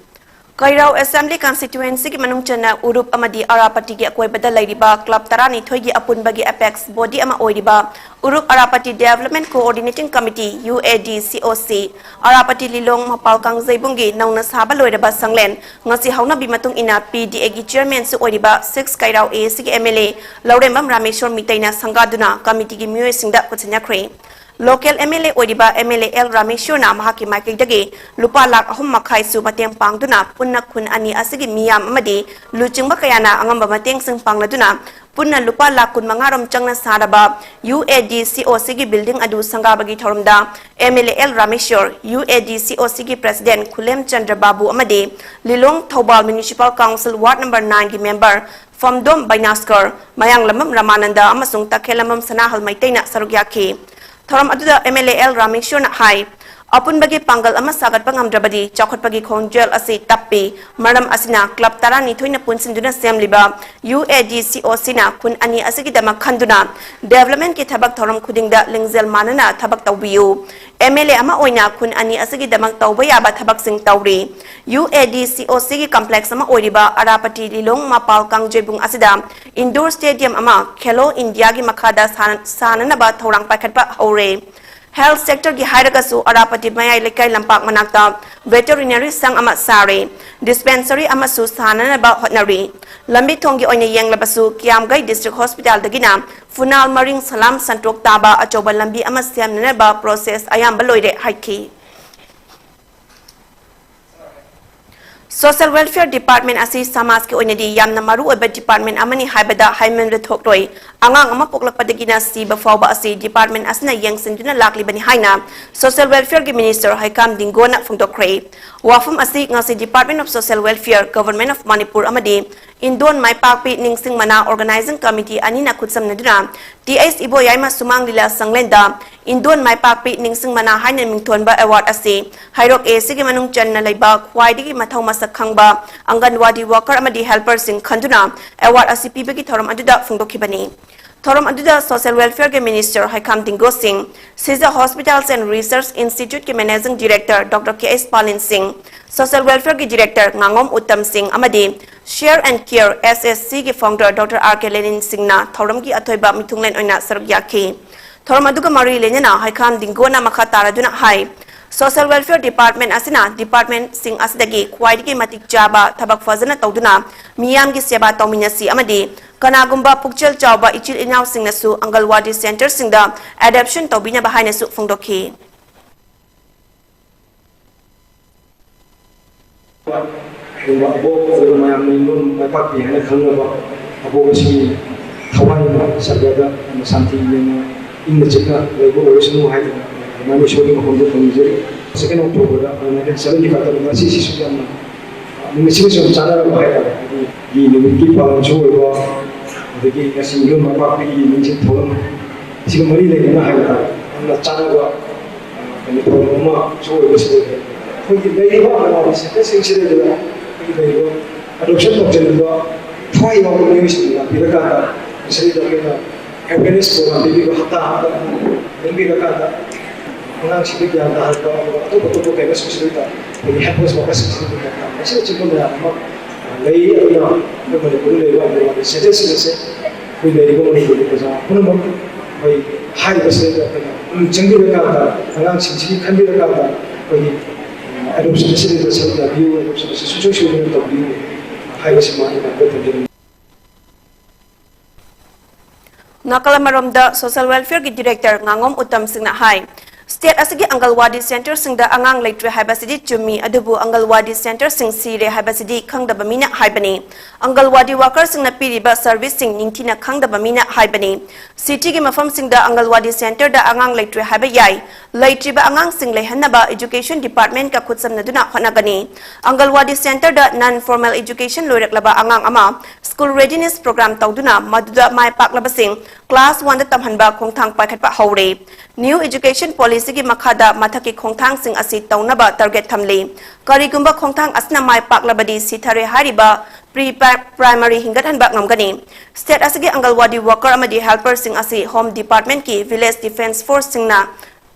ꯀꯩꯔꯥꯎ assembly ꯀꯟꯁꯇꯤꯇ꯭ꯋꯦꯟꯁꯤꯒꯤ ꯃꯅꯨꯡ ꯆꯟꯅ ꯎꯔꯨꯞ ꯑꯃꯗꯤ ꯑꯔꯥꯄꯇꯤꯒꯤ ꯑꯀꯣꯏꯕꯗ ꯂꯩꯔꯤꯕ ꯀ꯭ꯂꯕ ꯇꯔꯥꯅꯤꯊꯣꯏꯒꯤ ꯑꯄꯨꯟꯕꯒꯤ ꯑꯦꯄꯦꯛꯁ ꯕꯣꯗꯤ ꯑꯃ ꯑꯣꯏꯔꯤꯕ ꯎꯔꯨꯞ ꯑꯔꯥꯄꯇꯤ ꯗꯦꯕꯂꯞꯃꯦꯟ ꯀꯣꯑꯣꯔꯗꯤꯅꯦꯇꯤꯡ ꯀꯃꯤꯇꯤ, ꯌꯨ ꯑꯦ ꯗꯤ ꯁꯤ ꯑꯣ ꯁꯤ, ꯑꯔꯥꯄꯇꯤ ꯂꯤꯂꯣꯡ ꯃꯄꯥꯜ ꯀꯥꯡꯖꯩꯕꯨꯡꯒꯤ ꯅꯧꯅ ꯁꯥꯕ ꯂꯣꯏꯔꯕ ꯁꯪꯂꯦꯟ ꯉꯁꯤ ꯍꯧꯅꯕꯤ ꯃꯇꯨꯡ ꯏꯟꯅ ꯄꯤ ꯗꯤ ꯑꯦꯒꯤ ꯆꯤꯌꯔꯃꯦꯟꯁꯨ ꯑꯣꯏꯔꯤꯕ ꯁꯤꯛꯁ ꯀꯩꯔꯥꯎ ꯑꯦ ꯑꯦꯁꯤꯒꯤ M L A Lourembam Rameshwor ꯃꯤꯇꯩꯅ ꯁꯪꯒꯥꯗꯨꯅ ꯀꯃꯤꯇꯤꯒꯤ ꯃꯤꯑꯣꯏꯁꯤꯡꯗ ꯈꯨꯠꯁꯤꯟꯅꯈ꯭ꯔꯦ꯫ Local M L A ꯑꯣꯏꯔꯤꯕ M L A L ꯔꯥꯃꯦꯁ꯭ꯋꯔꯅ ꯃꯍꯥꯛꯀꯤ ꯃꯥꯏꯀꯩꯗꯒꯤ ꯂꯨꯄꯥ ꯂꯥꯈ ꯑꯍꯨꯝ ꯃꯈꯥꯏꯁꯨ ꯃꯇꯦꯡ ꯄꯥꯡꯗꯨꯅ ꯄꯨꯟꯅ ꯈꯨꯟ ꯑꯅꯤ ꯑꯁꯤꯒꯤ ꯃꯤꯌꯥꯝ ꯑꯃꯗꯤ ꯂꯨꯆꯤꯡꯕ ꯀꯌꯥꯅ ꯑꯉꯝꯕ ꯃꯇꯦꯡꯁꯤꯡ ꯄꯥꯡꯂꯗꯨꯅ ꯄꯨꯟꯅ ꯂꯨꯄꯥ ꯂꯥꯈ ꯀꯨꯟꯃꯉꯥ ꯔꯣꯝ ꯆꯪꯅ ꯁꯥꯔꯕ UADCOC ꯒꯤ building ꯑꯗꯨ ꯁꯪꯒꯥꯕꯒꯤ ꯊꯧꯔꯝꯗ M L A L ꯔꯥꯃꯦꯁ꯭ꯋꯔ, UADCOC ꯒꯤ president ꯈꯨꯂꯦꯝ ꯆꯟꯗ꯭ꯔ ꯕꯥꯕꯨ ꯑꯃꯗꯤ ꯂꯤꯂꯣꯡ Thoubal Municipal Council Ward number nine ꯒꯤ member ꯐꯝꯗꯣꯝ ꯕꯩꯅꯥꯁꯀꯔ, ꯃꯌꯥꯡꯂꯝꯕꯝ ꯔꯃꯥꯅꯟꯗ ꯑꯃꯁꯨꯡ ꯇꯈꯦꯜꯂꯝꯕꯝ ꯁꯅꯥꯍꯜ ꯃꯩꯇꯩꯅ ꯁꯔꯨꯛ ꯌꯥꯈꯤ꯫ ꯊꯧꯔꯝ ꯑꯗꯨꯗ M L A L ꯔꯥꯃꯦꯁ꯭ꯋꯔꯅ ꯍꯥꯏ, ꯑꯄꯨꯟꯕꯒꯤ ꯄꯥꯡꯒꯜ ꯑꯃ ꯁꯥꯒꯠꯄ ꯉꯝꯗ꯭ꯔꯕꯗꯤ ꯆꯥꯎꯈꯠꯄꯒꯤ ꯈꯣꯡꯖꯦꯜ ꯑꯁꯤ ꯇꯞꯄꯤ꯫ ꯃꯔꯝ ꯑꯁꯤꯅ club ꯇꯔꯥꯅꯤꯊꯣꯏꯅ ꯄꯨꯟꯁꯤꯟꯗꯨꯅ ꯁꯦꯝꯂꯤꯕ UADCOC ꯅ ꯈꯨꯟ ꯑꯅꯤ ꯑꯁꯤꯒꯤꯗꯃꯛ ꯈꯟꯗꯨꯅ development ꯀꯤ ꯊꯕꯛ ꯊꯧꯔꯝ ꯈꯨꯗꯤꯡꯗ ꯂꯤꯡꯖꯦꯜ ꯃꯥꯟꯅꯅ ꯊꯕꯛ ꯇꯧꯕꯤꯌꯨ꯫ M L A ꯑꯃ ꯑꯣꯏꯅ ꯈꯨꯟ ꯑꯅꯤ ꯑꯁꯤꯒꯤꯗꯃꯛ ꯇꯧꯕ ꯌꯥꯕ ꯊꯕꯛꯁꯤꯡ ꯇꯧꯔꯤ꯫ UADCOC ꯒꯤ complex ꯑꯃ ꯑꯣꯏꯔꯤꯕ ꯑꯔꯥꯄꯇꯤ ꯂꯤꯂꯣꯡ ꯃꯄꯥꯜ ꯀꯥꯡꯖꯩꯕꯨꯡ ꯑꯁꯤꯗ indoor stadium ꯑꯃ ꯈꯦꯂꯣ ꯏꯟꯗꯤꯌꯥꯒꯤ ꯃꯈꯥꯗ ꯁꯥꯟ-, ꯁꯥꯟꯅꯅꯕ ꯊꯧꯔꯥꯡ ꯄꯥꯏꯈꯠꯄ ꯍꯧꯔꯦ꯫ Health sector ꯒꯤ ꯍꯥꯏꯔꯒꯁꯨ ꯑꯔꯥꯄꯇꯤ ꯃꯌꯥꯏ ꯂꯩꯀꯥꯏ ꯂꯝꯄꯥꯛ ꯃꯅꯥꯛꯇ veterinary ꯁꯪ ꯑꯃ ꯁꯥꯔꯦ꯫ Dispensary ꯑꯃꯁꯨ ꯁꯥꯟꯅꯅꯕ ꯍꯣꯠꯅꯔꯤ꯫ ꯂꯝꯕꯤ ꯊꯣꯡꯒꯤ ꯑꯣꯏꯅ ꯌꯦꯡꯂꯕꯁꯨ ꯀꯤꯌꯥꯝꯒꯩ District Hospital ꯗꯒꯤꯅ ꯐꯨꯅꯥꯜ ꯃꯔꯤꯡ ꯁꯂꯥꯝ ꯁꯟꯇ꯭ꯔꯣꯛ ꯇꯥꯕ ꯑꯆꯧꯕ ꯂꯝꯕꯤ ꯑꯃ ꯁꯦꯝꯅꯅꯕ process ꯑꯌꯥꯝꯕ ꯂꯣꯏꯔꯦ ꯍꯥꯏꯈꯤ꯫ Social Welfare Department ꯑꯁꯤ ꯁꯃꯥꯖꯀꯤ ꯑꯣꯏꯅꯗꯤ ꯌꯥꯝꯅ ꯃꯔꯨ ꯑꯣꯏꯕ department ꯑꯃꯅꯤ ꯍꯥꯏꯕꯗ ꯍꯥꯏꯃꯟꯕ ꯊꯣꯛꯂꯣꯏ꯫ ꯑꯉꯥꯡ ꯑꯃ ꯄꯣꯛꯂꯛꯄꯗꯒꯤꯅ ꯁꯤꯕ ꯐꯥꯎꯕ ꯑꯁꯤ department ꯑꯁꯤꯅ ꯌꯦꯡꯁꯤꯟꯗꯨꯅ ꯂꯥꯛꯂꯤꯕꯅꯤ ꯍꯥꯏꯅ Social Welfare ꯒꯤ Minister ꯍꯩꯀꯥꯝ ꯗꯤꯡꯒꯣꯅ ꯐꯣꯡꯗꯣꯛꯈ꯭ꯔꯦ꯫ ꯋꯥꯐꯝ ꯑꯁꯤ ꯉꯁꯤ Department of Social Welfare, Government of Manipur ꯑꯃꯗꯤ ꯏꯟꯗꯣꯟ ꯃꯥꯏꯄꯥꯛꯄꯤ ꯅꯤꯡꯁꯤꯡ ꯃꯅꯥ Organizing Committee ꯑꯅꯤꯅ ꯈꯨꯠꯁꯝꯅꯗꯨꯅ T H ꯏꯕꯣꯌꯥꯏꯃ ꯁꯨꯃꯥꯡ ꯂꯤꯂꯥ ꯁꯪꯂꯦꯟꯗ ꯏꯟꯗꯣꯟ ꯃꯥꯏꯄꯥꯛꯄꯤ ꯅꯤꯡꯁꯤꯡ ꯃꯅꯥ ꯍꯥꯏꯅ ꯃꯤꯡꯊꯣꯟꯕ award ꯑꯁꯤ ꯍꯩꯔꯣꯛ A ꯁꯤꯒꯤ ꯃꯅꯨꯡ ꯆꯟꯅ ꯂꯩꯕ ꯈ꯭ꯋꯥꯏꯗꯒꯤ ꯃꯊꯧ ꯃꯁꯛ ꯈꯪꯕ ꯑꯪꯒꯟꯋꯥꯗꯤ worker ꯑꯃꯗꯤ helper ꯁꯤꯡ ꯈꯟꯗꯨꯅ award ꯑꯁꯤ ꯄꯤꯕꯒꯤ ꯊꯧꯔꯝ ꯑꯗꯨꯗ ꯐꯣꯡꯗꯣꯛꯈꯤꯕꯅꯤ꯫ ꯊꯧꯔꯝ ꯑꯗꯨꯗ Social Welfare ꯒꯤ Minister ꯍꯩꯈꯥꯝ ꯗꯤꯡꯒꯣ ꯁꯤꯡ, Sija Hospitals and Research Institute ꯀꯤ Managing Director Doctor K S ꯄꯥꯂꯤꯟ ꯁꯤꯡ, Social Welfare ꯒꯤ Director ꯉꯥꯉꯣꯝ ꯎꯠꯇꯝ ꯁꯤꯡ ꯑꯃꯗꯤ Share and Care S S C ꯒꯤ founder Doctor R K ꯂꯦꯅꯤꯟ ꯁꯤꯡꯅ ꯊꯧꯔꯝꯒꯤ ꯑꯊꯣꯏꯕ ꯃꯤꯊꯨꯡꯂꯦꯟ ꯑꯣꯏꯅ ꯁꯔꯨꯛ ꯌꯥꯈꯤ꯫ ꯊꯧꯔꯝ ꯑꯗꯨꯒ ꯃꯔꯤ ꯂꯩꯅꯅ ꯍꯩꯈꯥꯝ ꯗꯤꯡꯒꯣꯅ ꯃꯈꯥ ꯇꯥꯔꯗꯨꯅ ꯍꯥꯏ, Social Welfare Department ꯑꯁꯤꯅ departmentꯁꯤꯡ ꯑꯁꯤꯗꯒꯤ ꯈ꯭ꯋꯥꯏꯗꯒꯤ ꯃꯇꯤꯛ ꯆꯥꯕ ꯊꯕꯛ ꯐꯖꯅ ꯇꯧꯗꯨꯅ ꯃꯤꯌꯥꯝꯒꯤ ꯁꯦꯕꯥ ꯇꯧꯃꯤꯟꯅꯁꯤ ꯑꯃꯗꯤ ꯀꯅꯥꯒꯨꯝꯕ ꯄꯨꯛꯆꯦꯜ ꯆꯥꯎꯕ ꯏꯆꯤꯜ ꯏꯅꯥꯎꯁꯤꯡꯅꯁꯨ ꯑꯪꯒꯜꯋꯥꯗꯤ centreꯁꯤꯡꯗ adoption ꯇꯧꯕꯤꯅꯕ ꯍꯥꯏꯅꯁꯨ ꯐꯣꯡꯗꯣꯛꯈꯤ꯫ ꯑꯗꯨꯒꯨꯝꯕ ꯑꯕꯣꯛ, ꯑꯗꯨꯒ ꯃꯌꯥꯝꯅ ꯏꯃꯨꯡ ꯃꯥꯏ ꯄꯥꯛꯄꯤ ꯍꯥꯏꯅ ꯈꯪꯅꯕ ꯑꯕꯣꯛ ꯑꯁꯤ ꯊꯋꯥꯏꯅ ꯁꯔꯒꯗ ꯌꯥꯝꯅ ꯁꯥꯟꯇꯤ ꯂꯩꯅ ꯏꯪꯅ ꯆꯤꯛꯅ ꯂꯩꯕ ꯑꯣꯏꯔꯁꯅꯨ ꯍꯥꯏꯗꯅ ꯑꯗꯨꯃꯥꯏꯅ ꯏꯁꯣꯔꯒꯤ ꯃꯐꯝꯗ ꯊꯝꯖꯔꯤ꯫ Second Octoberꯗ nineteen seventy fiveꯇ ꯉꯁꯤꯁꯤꯁꯨ ꯌꯥꯝꯅ ꯅꯨꯃꯤꯠꯁꯤꯒꯁꯨ ꯌꯥꯝ ꯆꯥꯟꯅꯔꯕ ꯍꯥꯏꯇꯥꯔꯦ꯫ ꯍꯥꯏꯗꯤ ꯅꯨꯃꯤꯠꯀꯤ ꯄꯥꯂꯟꯁꯨ ꯑꯣꯏꯕ, ꯑꯗꯒꯤ ꯉꯁꯤ ꯏꯃꯨꯡ ꯃꯥꯏ ꯄꯥꯛꯄꯤꯒꯤ ꯅꯤꯡꯁꯤꯡ ꯊꯧꯔꯝ ꯑꯁꯤꯒ ꯃꯔꯤ ꯂꯩꯅꯅ ꯍꯥꯏꯕ ꯇꯥꯔꯦ, ꯌꯥꯝꯅ ꯆꯥꯟꯅꯕ ꯀꯩꯅꯣ ꯊꯧꯔꯝ ꯑꯃꯁꯨ ꯑꯣꯏꯕꯁꯤꯗ ꯑꯩꯈꯣꯏꯒꯤ ꯂꯩꯔꯤꯕ ꯑꯪꯒꯜꯋꯥꯗꯤ centreꯁꯤꯡꯁꯤꯗ ꯑꯩꯈꯣꯏꯒꯤ ꯂꯩꯔꯤꯕ adoption ꯇꯧꯖꯔꯤꯕ ꯊꯋꯥꯏ ꯌꯥꯎꯕ ꯃꯤꯑꯣꯏꯁꯤꯡ ꯂꯥꯛꯄꯤꯔꯀꯥꯟꯗ ꯃꯁꯤꯗ ꯑꯩꯈꯣꯏꯅ awareness program ꯄꯤꯕꯤꯕ ꯍꯞꯇꯥ ꯑꯃꯗ ꯂꯦꯡꯕꯤꯔꯀꯥꯟꯗ ꯑꯉꯥꯡꯁꯤꯡꯗ ꯒ꯭ꯌꯥꯟ ꯇꯥꯍꯟꯕ, ꯑꯗꯨꯒ ꯑꯇꯣꯞ ꯑꯇꯣꯞꯄ ꯀꯩꯅꯣꯁꯤꯡꯁꯤꯗ ꯑꯩꯈꯣꯏꯒꯤ health workers ꯃꯈꯜꯁꯤꯡꯁꯤꯗ ꯒ꯭ꯌꯥꯟ ꯇꯥꯍꯟꯕ ꯑꯁꯤꯅꯆꯤꯡꯕ ꯃꯌꯥꯝ ꯑꯃ ꯂꯩ꯫ ꯑꯗꯨꯅ ꯑꯩꯈꯣꯏ ꯃꯅꯤꯄꯨꯔꯗ ꯂꯩꯔꯤꯕ ꯑꯪꯒꯜꯋꯥꯗꯤ centreꯁꯤꯡ ꯑꯁꯦ ꯑꯩꯈꯣꯏ ꯂꯩꯔꯤꯕ ꯃꯅꯤꯄꯨꯔꯒꯤ ꯄ꯭ꯔꯖꯥ ꯄꯨꯝꯅꯃꯛ ꯑꯩꯈꯣꯏ ꯍꯥꯏꯔꯤꯕꯁꯤꯗ ꯑꯩꯈꯣꯏꯅ ꯄꯨꯛꯅꯤꯡ ꯆꯪꯕꯤꯔꯀꯥꯟꯗ ꯑꯉꯥꯡꯁꯤꯡꯁꯤꯒꯤ ꯈꯟꯕꯤꯔꯀꯥꯟꯗ ꯑꯩꯈꯣꯏꯒꯤ adoption ꯑꯁꯤꯗ ꯁꯔꯨꯛ ꯌꯥꯕꯤꯌꯨ, adoption ꯑꯁꯤ ꯁꯨꯡꯁꯣꯏ ꯁꯣꯏꯗꯅ ꯇꯧꯕꯤꯌꯨ ꯍꯥꯏꯕꯁꯤꯃ ꯑꯩꯅ ꯍꯥꯏꯖꯅꯤꯡꯏ꯫ ꯅꯥꯀꯜ ꯑꯃꯔꯣꯝꯗ Social Welfareꯒꯤ Director ꯉꯥꯉꯣꯝ ꯎꯠꯇꯝ ꯁꯤꯡꯅ ꯍꯥꯏ, state ꯑꯁꯤꯒꯤ ꯑꯪꯒꯜꯋꯥꯗꯤ centreꯁꯤꯡꯗ ꯑꯉꯥꯡ ꯂꯩꯇ꯭ꯔꯦ ꯍꯥꯏꯕꯁꯤꯗꯤ ꯆꯨꯝꯃꯤ, ꯑꯗꯨꯕꯨ ꯑꯪꯒꯜꯋꯥꯗꯤ centreꯁꯤꯡ ꯁꯤꯔꯦ ꯍꯥꯏꯕꯁꯤꯗꯤ ꯈꯪꯗꯕ ꯃꯤꯅ ꯍꯥꯏꯕꯅꯤ꯫ ꯑꯪꯒꯜꯋꯥꯗꯤ workerꯁꯤꯡꯅ ꯄꯤꯔꯤꯕ serviceꯁꯤꯡ ꯅꯤꯡꯊꯤꯅ ꯈꯪꯗꯕ ꯃꯤꯅ ꯍꯥꯏꯕꯅꯤ꯫ Cityꯒꯤ ꯃꯐꯝꯁꯤꯡꯗ ꯑꯪꯒꯜꯋꯥꯗꯤ centreꯗ ꯑꯉꯥꯡ ꯂꯩꯇ꯭ꯔꯦ ꯍꯥꯏꯕ ꯌꯥꯏ꯫ ꯂꯩꯇ꯭ꯔꯤꯕ ꯑꯉꯥꯡꯁꯤꯡ ꯂꯩꯍꯟꯅꯕ Education Departmentꯀ ꯈꯨꯠꯁꯝꯅꯗꯨꯅ ꯍꯣꯠꯅꯒꯅꯤ꯫ ꯑꯪꯒꯜꯋꯥꯗꯤ centreꯗ non formal education ꯂꯣꯏꯔꯛꯂꯕ ꯑꯉꯥꯡ ꯑꯃ school readiness program ꯇꯧꯗꯨꯅ ꯃꯗꯨꯗ ꯃꯥꯏ ꯄꯥꯛꯂꯕꯁꯤꯡ class oneꯗ ꯇꯝꯍꯟꯕ ꯈꯣꯡꯊꯥꯡ ꯄꯥꯏꯈꯠꯄ ꯍꯧꯔꯦ꯫ New Education Policyꯒꯤ ꯃꯈꯥꯗ ꯃꯊꯛꯀꯤ ꯈꯣꯡꯊꯥꯡꯁꯤꯡ ꯑꯁꯤ ꯇꯧꯅꯕ target ꯊꯝꯂꯤ꯫ ꯀꯔꯤꯒꯨꯝꯕ ꯈꯣꯡꯊꯥꯡ ꯑꯁꯤꯅ ꯃꯥꯏ ꯄꯥꯛꯂꯕꯗꯤ ꯁꯤꯊꯔꯦ ꯍꯥꯏꯔꯤꯕ pre primary ꯍꯤꯡꯒꯠꯍꯟꯕ ꯉꯝꯒꯅꯤ꯫ State ꯑꯁꯤꯒꯤ ꯑꯪꯒꯜꯋꯥꯗꯤ worker ꯑꯃꯗꯤ helperꯁꯤꯡ ꯑꯁꯤ Home Departmentꯀꯤ Village Defence Forceꯁꯤꯡꯅ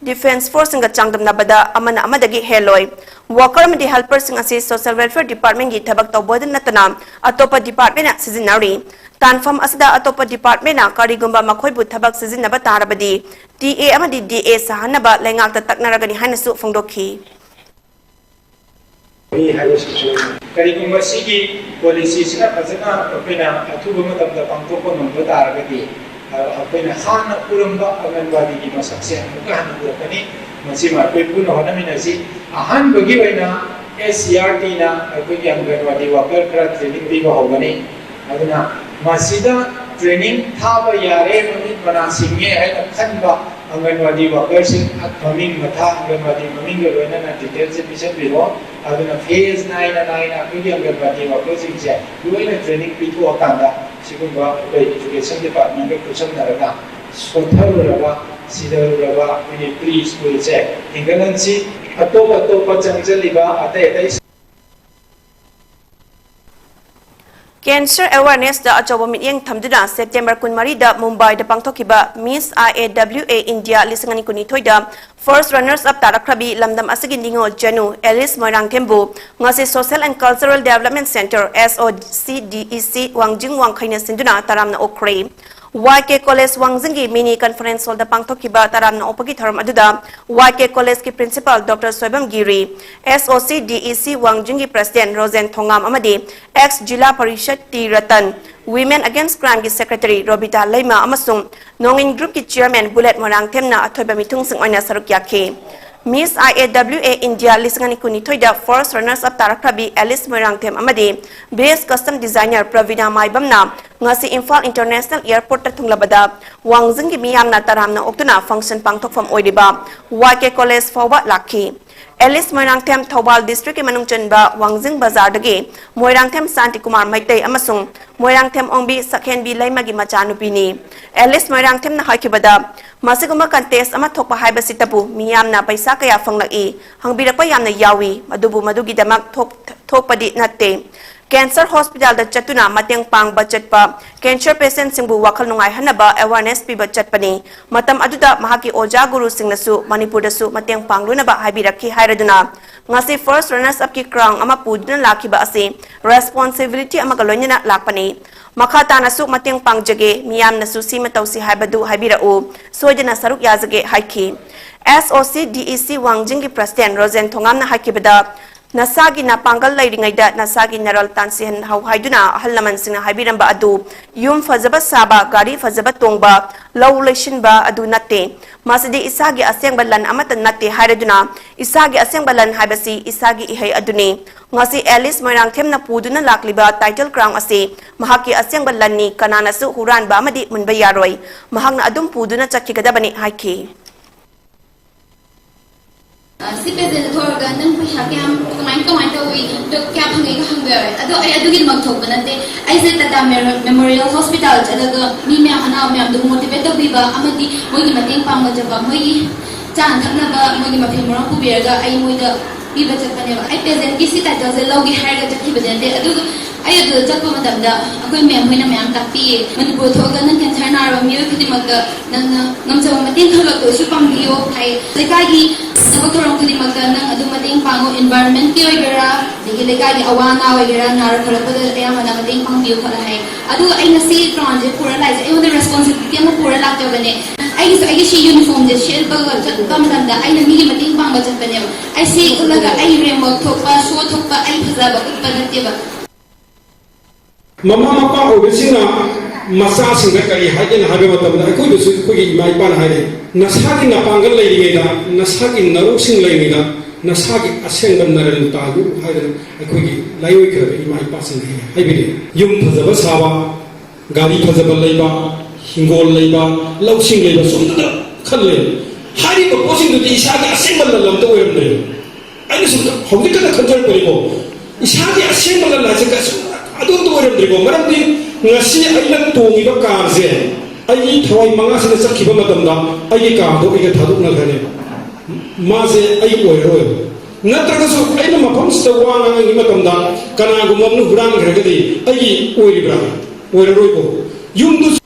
Defence Forceꯁꯤꯡꯒ ꯆꯥꯡꯗꯝꯅꯕꯗ ꯑꯃꯅ ꯑꯃꯗꯒꯤ ꯍꯦꯜꯂꯣꯏ꯫ Worker ꯑꯃꯗꯤ helperꯁꯤꯡ ꯑꯁꯤ Social Welfare Departmentꯀꯤ ꯊꯕꯛ ꯇꯧꯕꯗ ꯅꯠꯇꯅ ꯑꯇꯣꯞꯄ departmentꯅ ꯁꯤꯖꯤꯟꯅꯔꯤ꯫ ꯇꯥꯟꯐꯝ ꯑꯁꯤꯗ ꯑꯇꯣꯞꯄ departmentꯅ ꯀꯔꯤꯒꯨꯝꯕ ꯃꯈꯣꯏꯕꯨ ꯊꯕꯛ ꯁꯤꯖꯤꯟꯅꯕ ꯇꯥꯔꯕꯗꯤ, TA ꯑꯃꯗꯤ DA ꯁꯥꯍꯟꯅꯕ ꯂꯩꯉꯥꯛꯇ ꯇꯛꯅꯔꯒꯅꯤ ꯍꯥꯏꯅꯁꯨ ꯐꯣꯡꯗꯣꯛꯈꯤ꯫ ꯀꯔꯤꯒꯨꯝꯕ ꯁꯤꯒꯤ policyꯁꯤꯅ ꯐꯖꯅ ꯑꯩꯈꯣꯏꯅ ꯑꯊꯨꯕ ꯃꯇꯝꯗ ꯄꯥꯡꯊꯣꯛꯄ ꯉꯝꯕ ꯇꯥꯔꯒꯗꯤ, ꯑ, ꯑꯩꯈꯣꯏꯅ ꯍꯥꯟꯅ ꯎꯔꯝꯕ ꯑꯪꯒꯟꯋꯥꯗꯤꯒꯤ ꯃꯁꯛꯁꯦ ꯑꯃꯨꯛꯀ ꯍꯟꯅ ꯎꯔꯛꯀꯅꯤ꯫ ꯃꯁꯤꯃ ꯑꯩꯈꯣꯏ ꯄꯨꯟꯅ ꯍꯣꯠꯅꯃꯤꯟꯅꯁꯤ꯫ ꯑꯍꯥꯟꯕꯒꯤ ꯑꯣꯏꯅ SCERTꯅ ꯑꯩꯈꯣꯏꯒꯤ ꯑꯪꯒꯟꯋꯥꯗꯤ worker ꯈꯔ training ꯄꯤꯕ ꯍꯧꯒꯅꯤ꯫ ꯑꯗꯨꯅ ꯃꯁꯤꯗ training ꯊꯥꯕ ꯌꯥꯔꯦ, ꯃꯃꯤꯠ ꯃꯅꯥ ꯁꯤꯡꯉꯦ ꯍꯥꯏꯅ ꯈꯟꯕ ꯑꯪꯒꯟꯋꯥꯗꯤ workerꯁꯤꯡ, ꯃꯃꯤꯡ ꯃꯊꯥ, ꯑꯪꯒꯟꯋꯥꯗꯤ ꯃꯃꯤꯡꯒ ꯂꯣꯏꯅꯅ detailꯁꯦ ꯄꯤꯁꯤꯟꯕꯤꯔꯣ꯫ ꯑꯗꯨꯅ phase ꯅꯥꯏꯅ ꯅꯥꯏꯅ ꯑꯩꯈꯣꯏꯒꯤ ꯑꯪꯒꯟꯋꯥꯗꯤ workerꯁꯤꯡꯁꯦ ꯂꯣꯏꯅ training ꯄꯤꯊꯣꯛꯑꯀꯥꯟꯗ ꯁꯤꯒꯨꯝꯕ ꯑꯩꯈꯣꯏ education departmentꯒ ꯈꯨꯠꯁꯝꯅꯔꯒ ꯁꯣꯠꯊꯔꯨꯔꯕ, ꯁꯤꯗꯔꯨꯔꯕ ꯑꯩꯈꯣꯏꯒꯤ pre schoolꯁꯦ ꯍꯦꯟꯒꯠꯍꯟꯁꯤ꯫ ꯑꯇꯣꯞ ꯑꯇꯣꯞꯄ ꯆꯪꯁꯤꯜꯂꯤꯕ ꯑꯇꯩ ꯑꯇꯩ Cancer awarenessꯇ ꯑꯆꯧꯕ ꯃꯤꯠꯌꯦꯡ ꯊꯝꯗꯨꯅ September ꯀꯨꯟꯃꯔꯤꯗ ꯃꯨꯝꯕꯥꯏꯗ ꯄꯥꯡꯊꯣꯛꯈꯤꯕ Miss IAWA India ꯂꯤꯁꯤꯡ ꯑꯅꯤ ꯀꯨꯟꯅꯤꯊꯣꯏꯗ first runners up ꯇꯥꯔꯛꯈ꯭ꯔꯕꯤ ꯂꯝꯗꯝ ꯑꯁꯤꯒꯤ ꯅꯤꯉꯣꯜ ꯖꯅꯨ ꯑꯦꯂꯤꯁ ꯃꯣꯏꯔꯥꯡꯊꯦꯝꯕꯨ ꯉꯁꯤ Social and Cultural Development Centre, SOCDEC, ꯋꯥꯡꯖꯤꯡ ꯋꯥꯡꯈꯩꯅ ꯁꯤꯟꯗꯨꯅ ꯇꯔꯥꯝꯅ ꯑꯣꯛꯈ꯭ꯔꯦ꯫ YK College ꯋꯥꯡꯖꯤꯡꯒꯤ mini conference hallꯗ ꯄꯥꯡꯊꯣꯛꯈꯤꯕ ꯇꯔꯥꯝꯅ ꯑꯣꯛꯄꯒꯤ ꯊꯧꯔꯝ ꯑꯗꯨꯗ YK Collegeꯀꯤ principal Doctor ꯁꯣꯏꯕꯝ ꯒꯤꯔꯤ, SOCDEC ꯋꯥꯡꯖꯤꯡꯒꯤ president ꯔꯣꯖꯦꯟ ꯊꯣꯉꯥꯝ ꯑꯃꯗꯤ ex zila parishad T Ratan, Women Against Crimeꯒꯤ secretary ꯔꯣꯕꯤꯇꯥ ꯂꯩꯃ ꯑꯃꯁꯨꯡ ꯅꯣꯡꯏꯟ groupꯀꯤ chairman ꯕꯨꯂꯦꯠ ꯃꯣꯏꯔꯥꯡꯊꯦꯝꯅ ꯑꯊꯣꯏꯕ ꯃꯤꯊꯨꯡꯁꯤꯡ ꯑꯣꯏꯅ ꯁꯔꯨꯛ ꯌꯥꯈꯤ꯫ Miss IAWA India ꯂꯤꯁꯤꯡ ꯑꯅꯤ ꯀꯨꯟꯅꯤꯊꯣꯏꯗ first runners up ꯇꯥꯔꯛꯈ꯭ꯔꯕꯤ ꯑꯦꯂꯤꯁ ꯃꯣꯏꯔꯥꯡꯊꯦꯝ ꯑꯃꯗꯤ best costume designer ꯄ꯭ꯔꯕꯤꯅꯥ ꯃꯥꯏꯕꯝꯅ ꯉꯁꯤ ꯏꯝꯐꯥꯜ International Airportꯇ ꯊꯨꯡꯂꯕꯗ ꯋꯥꯡꯖꯤꯡꯒꯤ ꯃꯤꯌꯥꯝꯅ ꯇꯔꯥꯝꯅ ꯑꯣꯛꯇꯨꯅ function ꯄꯥꯡꯊꯣꯛꯐꯝ ꯑꯣꯏꯔꯤꯕ YK College ꯐꯥꯎꯕ ꯂꯥꯛꯈꯤ꯫ ꯑꯦꯂꯤꯁ ꯃꯣꯏꯔꯥꯡꯊꯦꯝ ꯊꯧꯕꯥꯜ districtꯀꯤ ꯃꯅꯨꯡ ꯆꯟꯕ ꯋꯥꯡꯖꯤꯡ ꯕꯖꯥꯔꯗꯒꯤ ꯃꯣꯏꯔꯥꯡꯊꯦꯝ ꯁꯥꯟꯇꯤꯀꯨꯃꯥꯔ ꯃꯩꯇꯩ ꯑꯃꯁꯨꯡ ꯃꯣꯏꯔꯥꯡꯊꯦꯝ ꯑꯣꯡꯕꯤ ꯁꯛꯍꯦꯟꯕꯤ ꯂꯩꯃꯒꯤ ꯃꯆꯥꯅꯨꯄꯤꯅꯤ꯫ ꯑꯦꯂꯤꯁ ꯃꯣꯏꯔꯥꯡꯊꯦꯝꯅ ꯍꯥꯏꯈꯤꯕꯗ, ꯃꯁꯤꯒꯨꯝꯕ contest ꯑꯃ ꯊꯣꯛꯄ ꯍꯥꯏꯕꯁꯤꯇꯕꯨ ꯃꯤꯌꯥꯝꯅ ꯄꯩꯁꯥ ꯀꯌꯥ ꯐꯪꯂꯛꯏ ꯍꯪꯕꯤꯔꯛꯄ ꯌꯥꯝꯅ ꯌꯥꯎꯏ, ꯑꯗꯨꯕꯨ ꯃꯗꯨꯒꯤꯗꯃꯛ ꯊꯣꯛ-, ꯊꯣꯛꯄꯗꯤ ꯅꯠꯇꯦ꯫ ꯀꯦꯟꯁꯔ ꯍꯣꯁꯄꯤꯇꯥꯜꯗ ꯆꯠꯇꯨꯅ ꯃꯇꯦꯡ ꯄꯥꯡꯕ ꯆꯠꯄ ꯀꯦꯟꯁꯔ ꯄꯦꯁꯦꯟꯠꯁꯤꯡꯕꯨ ꯋꯥꯈꯜ ꯅꯨꯡꯉꯥꯏꯍꯟꯅꯕ ꯑꯦꯋꯥꯔꯅꯦꯁ ꯄꯤꯕ ꯆꯠꯄꯅꯤ꯫ ꯃꯇꯝ ꯑꯗꯨꯗ ꯃꯍꯥꯛꯀꯤ ꯑꯣꯖꯥ ꯒꯨꯔꯨꯁꯤꯡꯅꯁꯨ ꯃꯅꯤꯄꯨꯔꯗꯁꯨ ꯃꯇꯦꯡ ꯄꯥꯡꯂꯣꯏꯅꯕ ꯍꯥꯏꯕꯤꯔꯛꯈꯤ ꯍꯥꯏꯔꯗꯨꯅ ꯉꯁꯤ ꯐꯥꯔꯁ ꯔꯅꯔꯁ ꯑꯞꯀꯤ ꯀ꯭ꯔꯥꯎꯟ ꯑꯃ ꯄꯨꯗꯨꯅ ꯂꯥꯛꯈꯤꯕ ꯑꯁꯤ ꯔꯦꯁꯄꯣꯟꯁꯤꯕꯤꯂꯤꯇꯤ ꯑꯃꯒ ꯂꯣꯏꯅꯅ ꯂꯥꯛꯄꯅꯤ꯫ ꯃꯈꯥ ꯇꯥꯅꯁꯨ ꯃꯇꯦꯡ ꯄꯥꯡꯖꯒꯦ, ꯃꯤꯌꯥꯝꯅꯁꯨ ꯁꯤꯃ ꯇꯧꯁꯤ ꯍꯥꯏꯕꯗꯨ ꯍꯥꯏꯕꯤꯔꯛꯎ, ꯁꯣꯏꯗꯅ ꯁꯔꯨꯛ ꯌꯥꯖꯒꯦ ꯍꯥꯏꯈꯤ꯫ ꯑꯦꯁ ꯑꯣ ꯁꯤ ꯗꯤ ꯏ ꯁꯤ ꯋꯥꯡꯖꯤꯡꯒꯤ ꯄ꯭ꯔꯁꯤꯗꯦꯟꯠ ꯔꯣꯖꯦꯟ ꯊꯣꯉꯥꯝꯅ ꯍꯥꯏꯈꯤꯕꯗ, ꯅꯁꯥꯒꯤ ꯅꯄꯥꯡꯒꯜ ꯂꯩꯔꯤꯉꯩꯗ ꯅꯁꯥꯒꯤ ꯅꯔꯜ ꯇꯥꯟꯁꯤꯍꯟꯍꯧ ꯍꯥꯏꯗꯨꯅ ꯑꯍꯜ ꯂꯃꯟꯁꯤꯡꯅ ꯍꯥꯏꯕꯤꯔꯝꯕ ꯑꯗꯨ ꯌꯨꯝ ꯐꯖꯕ ꯁꯥꯕ, ꯒꯥꯔꯤ ꯐꯖꯕ ꯇꯣꯡꯕ, ꯂꯧ ꯂꯩꯁꯤꯟꯕ ꯑꯗꯨ ꯅꯠꯇꯦ꯫ ꯃꯁꯤꯗꯤ ꯏꯁꯥꯒꯤ ꯑꯁꯦꯡꯕ ꯂꯟ ꯑꯃꯠꯇ ꯅꯠꯇꯦ ꯍꯥꯏꯔꯗꯨꯅ ꯏꯁꯥꯒꯤ ꯑꯁꯦꯡꯕ ꯂꯟ ꯍꯥꯏꯕꯁꯤ ꯏꯁꯥꯒꯤ ꯏꯍꯩ ꯑꯗꯨꯅꯤ꯫ ꯉꯁꯤ ꯑꯦꯂꯤꯁ ꯃꯣꯏꯔꯥꯡꯊꯦꯝꯅ ꯄꯨꯗꯨꯅ ꯂꯥꯛꯂꯤꯕ ꯇꯥꯏꯇꯜ ꯀ꯭ꯔꯥꯎꯟ ꯑꯁꯤ ꯃꯍꯥꯛꯀꯤ ꯑꯁꯦꯡꯕ ꯂꯟꯅꯤ, ꯀꯅꯥꯅꯁꯨ ꯍꯨꯔꯥꯟꯕ ꯑꯃꯗꯤ ꯃꯨꯟꯕ ꯌꯥꯔꯣꯏ꯫ ꯃꯍꯥꯛꯅ ꯑꯗꯨꯝ ꯄꯨꯗꯨꯅ ꯆꯠꯈꯤꯒꯗꯕꯅꯤ ꯍꯥꯏꯈꯤ꯫ ꯁꯤ ꯄꯦꯖꯦꯟꯗ ꯊꯣꯛꯑꯒ ꯅꯪ ꯄꯩꯁꯥ ꯀꯌꯥꯝ, ꯀꯃꯥꯏ ꯀꯃꯥꯏ ꯇꯧꯏ, ꯑꯗꯣ ꯀꯌꯥ ꯐꯪꯉꯤꯒ ꯍꯪꯕ ꯌꯥꯎꯋꯦ꯫ ꯑꯗꯣ ꯑꯩ ꯑꯗꯨꯒꯤꯗꯃꯛ ꯊꯣꯛꯄ ꯅꯠꯇꯦ꯫ ꯑꯩꯁꯦ ꯇꯥꯇꯥ ꯃꯦꯃꯣꯔꯤꯌꯦꯜ ꯍꯣꯁꯄꯤꯇꯥꯜ ꯆꯠꯂꯒ ꯃꯤ ꯃꯌꯥꯝ, ꯑꯅꯥꯕ ꯃꯌꯥꯝꯗꯨꯕꯨ ꯃꯣꯇꯤꯚꯦꯠ ꯇꯧꯕꯤꯕ ꯑꯃꯗꯤ ꯃꯣꯏꯒꯤ ꯃꯇꯦꯡ ꯄꯥꯡꯕ ꯆꯠꯄ, ꯃꯣꯏꯒꯤ ꯆꯥꯅ ꯊꯛꯅꯕ, ꯃꯣꯏꯒꯤ ꯃꯐꯤ ꯃꯔꯣꯟ ꯄꯨꯕꯤꯔꯒ ꯑꯩ ꯃꯣꯏꯗ ꯄꯤꯕ ꯆꯠꯄꯅꯦꯕ꯫ ꯑꯩ ꯄꯦꯖꯦꯟꯒꯤ ꯁꯤ ꯇꯥꯏꯇꯜꯁꯦ ꯂꯧꯒꯦ ꯍꯥꯏꯔꯒ ꯆꯠꯈꯤꯕꯗꯤ ꯅꯠꯇꯦ꯫ ꯑꯗꯨꯒ ꯑꯩ ꯑꯗꯨꯗ ꯆꯠꯄ ꯃꯇꯝꯗ ꯑꯩꯈꯣꯏ ꯃꯦꯝ ꯍꯣꯏꯅ ꯃꯌꯥꯝ ꯇꯥꯛꯄꯤꯌꯦ꯫ ꯃꯅꯤꯄꯨꯔ ꯊꯣꯛꯑꯒ ꯅꯪ ꯀꯦꯟꯁꯔ ꯅꯥꯔꯕ ꯃꯤꯑꯣꯏ ꯈꯨꯗꯤꯡꯃꯛꯇ ꯅꯪꯅ ꯉꯝꯖꯕ ꯃꯇꯦꯡ ꯈꯔ ꯂꯧꯊꯣꯛꯑꯁꯨ ꯄꯥꯡꯕꯤꯌꯣ ꯍꯥꯏ꯫ ꯂꯩꯀꯥꯏꯒꯤ ꯊꯕꯛ ꯊꯧꯔꯝ ꯈꯨꯗꯤꯡꯃꯛꯇ ꯅꯪ ꯑꯗꯨꯝ ꯃꯇꯦꯡ ꯄꯥꯡꯉꯣ, ꯏꯟꯚꯥꯏꯔꯣꯟꯃꯦꯟꯠꯀꯤ ꯑꯣꯏꯒꯦꯔꯥ, ꯑꯗꯒꯤ ꯂꯩꯀꯥꯏꯒꯤ ꯑꯋꯥ ꯑꯅꯥ ꯑꯣꯏꯒꯦꯔꯥ, ꯅꯥꯔꯛ ꯈꯣꯠꯂꯛꯄꯗ ꯑꯌꯥꯝꯕꯅ ꯃꯇꯦꯡ ꯄꯥꯡꯕꯤꯌꯨ ꯈꯣꯠꯂꯣ ꯍꯥꯏ꯫ ꯑꯗꯨꯒ ꯑꯩ ꯉꯁꯤ ꯀ꯭ꯔꯥꯎꯟꯁꯦ ꯄꯨꯔ ꯂꯥꯛꯏꯁꯦ ꯑꯩꯉꯣꯟꯗ ꯔꯦꯁꯄꯣꯟꯁꯤꯕꯤꯂꯤꯇꯤ ꯑꯃ ꯄꯨꯔ ꯂꯥꯛꯆꯕꯅꯦ꯫ ꯑꯩꯒꯤꯁꯨ ꯑꯩꯒꯤ ꯁꯤ ꯌꯨꯅꯤꯐꯣꯔꯝꯁꯦ ꯁꯦꯠꯄꯒ ꯆꯠꯄ ꯃꯇꯝꯗ ꯑꯩꯅ ꯃꯤꯒꯤ ꯃꯇꯦꯡ ꯄꯥꯡꯕ ꯆꯠꯄꯅꯦꯕ꯫ ꯑꯩ ꯁꯤ ꯎꯠꯂꯒ ꯑꯩ ꯔꯦꯝꯋꯥꯛ ꯊꯣꯛꯄ, ꯁꯣ ꯊꯣꯛꯄ, ꯑꯩ ꯐꯖꯕ ꯎꯠꯄ ꯅꯠꯇꯦꯕ꯫ ꯃꯃꯥ ꯃꯄꯥ ꯑꯣꯏꯕꯁꯤꯡꯅ ꯃꯆꯥꯁꯤꯡꯗ ꯀꯔꯤ ꯍꯥꯏꯒꯦꯅ ꯍꯥꯏꯕ ꯃꯇꯝꯗ, ꯑꯩꯈꯣꯏꯗꯁꯨ ꯑꯩꯈꯣꯏꯒꯤ ꯏꯃꯥ ꯏꯄꯥꯅ ꯍꯥꯏꯔꯦ, "ꯅꯁꯥꯒꯤ ꯅꯄꯥꯡꯒꯜ ꯂꯩꯔꯤꯉꯩꯗ, ꯅꯁꯥꯒꯤ ꯅꯔꯣꯛꯁꯤꯡ ꯂꯩꯔꯤꯉꯩꯗ, ꯅꯁꯥꯒꯤ ꯑꯁꯦꯡꯕ ꯅꯔꯟ ꯇꯥꯜꯂꯨ" ꯍꯥꯏꯗꯅ ꯑꯩꯈꯣꯏꯒꯤ ꯂꯥꯏꯑꯣꯏꯈ꯭ꯔꯕ ꯏꯃꯥ ꯏꯄꯥꯁꯤꯡꯅ ꯍꯦꯛ ꯍꯦꯛ ꯍꯥꯏꯕꯤꯔꯦ꯫ ꯌꯨꯝ ꯐꯖꯕ ꯁꯥꯕ, ꯒꯥꯔꯤ ꯐꯖꯕ ꯂꯩꯕ, ꯍꯤꯡꯒꯣꯜ ꯂꯩꯕ, ꯂꯧꯁꯤꯡ ꯂꯩꯕ, ꯁꯨꯝꯕꯗ ꯈꯜꯂꯦ꯫ ꯍꯥꯏꯔꯤꯕ ꯄꯣꯠꯁꯤꯡꯗꯨꯗꯤ ꯏꯁꯥꯒꯤ ꯑꯁꯦꯡꯕ ꯂꯟ ꯑꯝꯇ ꯑꯣꯏꯔꯝꯗ꯭ꯔꯦ꯫ ꯑꯩꯅ ꯁꯨꯝ ꯍꯧꯖꯤꯛ ꯈꯛꯇ ꯈꯟꯖꯔꯛꯄꯅꯤꯀꯣ, ꯏꯁꯥꯒꯤ ꯑꯁꯦꯡꯕ ꯂꯟ ꯍꯥꯏꯁꯦ ꯀꯩꯁꯨ ꯑꯗꯨ ꯑꯝꯇ ꯑꯣꯏꯔꯝꯗ꯭ꯔꯦꯀꯣ꯫ ꯃꯔꯝꯗꯤ ꯉꯁꯤ ꯑꯩꯅ ꯇꯣꯡꯉꯤꯕ ꯀꯥꯔꯁꯦ ꯑꯩꯒꯤ ꯊꯋꯥꯏ ꯃꯉꯥꯁꯤꯅ ꯆꯠꯈꯤꯕ ꯃꯇꯝꯗ ꯑꯩꯒꯤ ꯀꯥꯔꯗꯣ ꯑꯩꯒ ꯊꯥꯗꯣꯛꯅꯈ꯭ꯔꯅꯦꯕ꯫ ꯃꯥꯁꯦ ꯑꯩ ꯑꯣꯏꯔꯔꯣꯏ꯫ ꯅꯠꯇ꯭ꯔꯒꯁꯨ ꯑꯩꯅ ꯃꯐꯝꯁꯤꯗ ꯋꯥ ꯉꯥꯡꯉꯤ ꯃꯇꯝꯗ ꯀꯅꯥꯒꯨꯝꯕ ꯑꯃꯅ ꯍꯨꯔꯥꯟꯈ꯭ꯔꯒꯗꯤ ꯑꯩꯒꯤ ꯑꯣꯏꯔꯤꯕ꯭ꯔꯥ? ꯑꯣꯏꯔꯔꯣꯏꯀꯣ꯫ ꯌꯨꯝꯗꯨ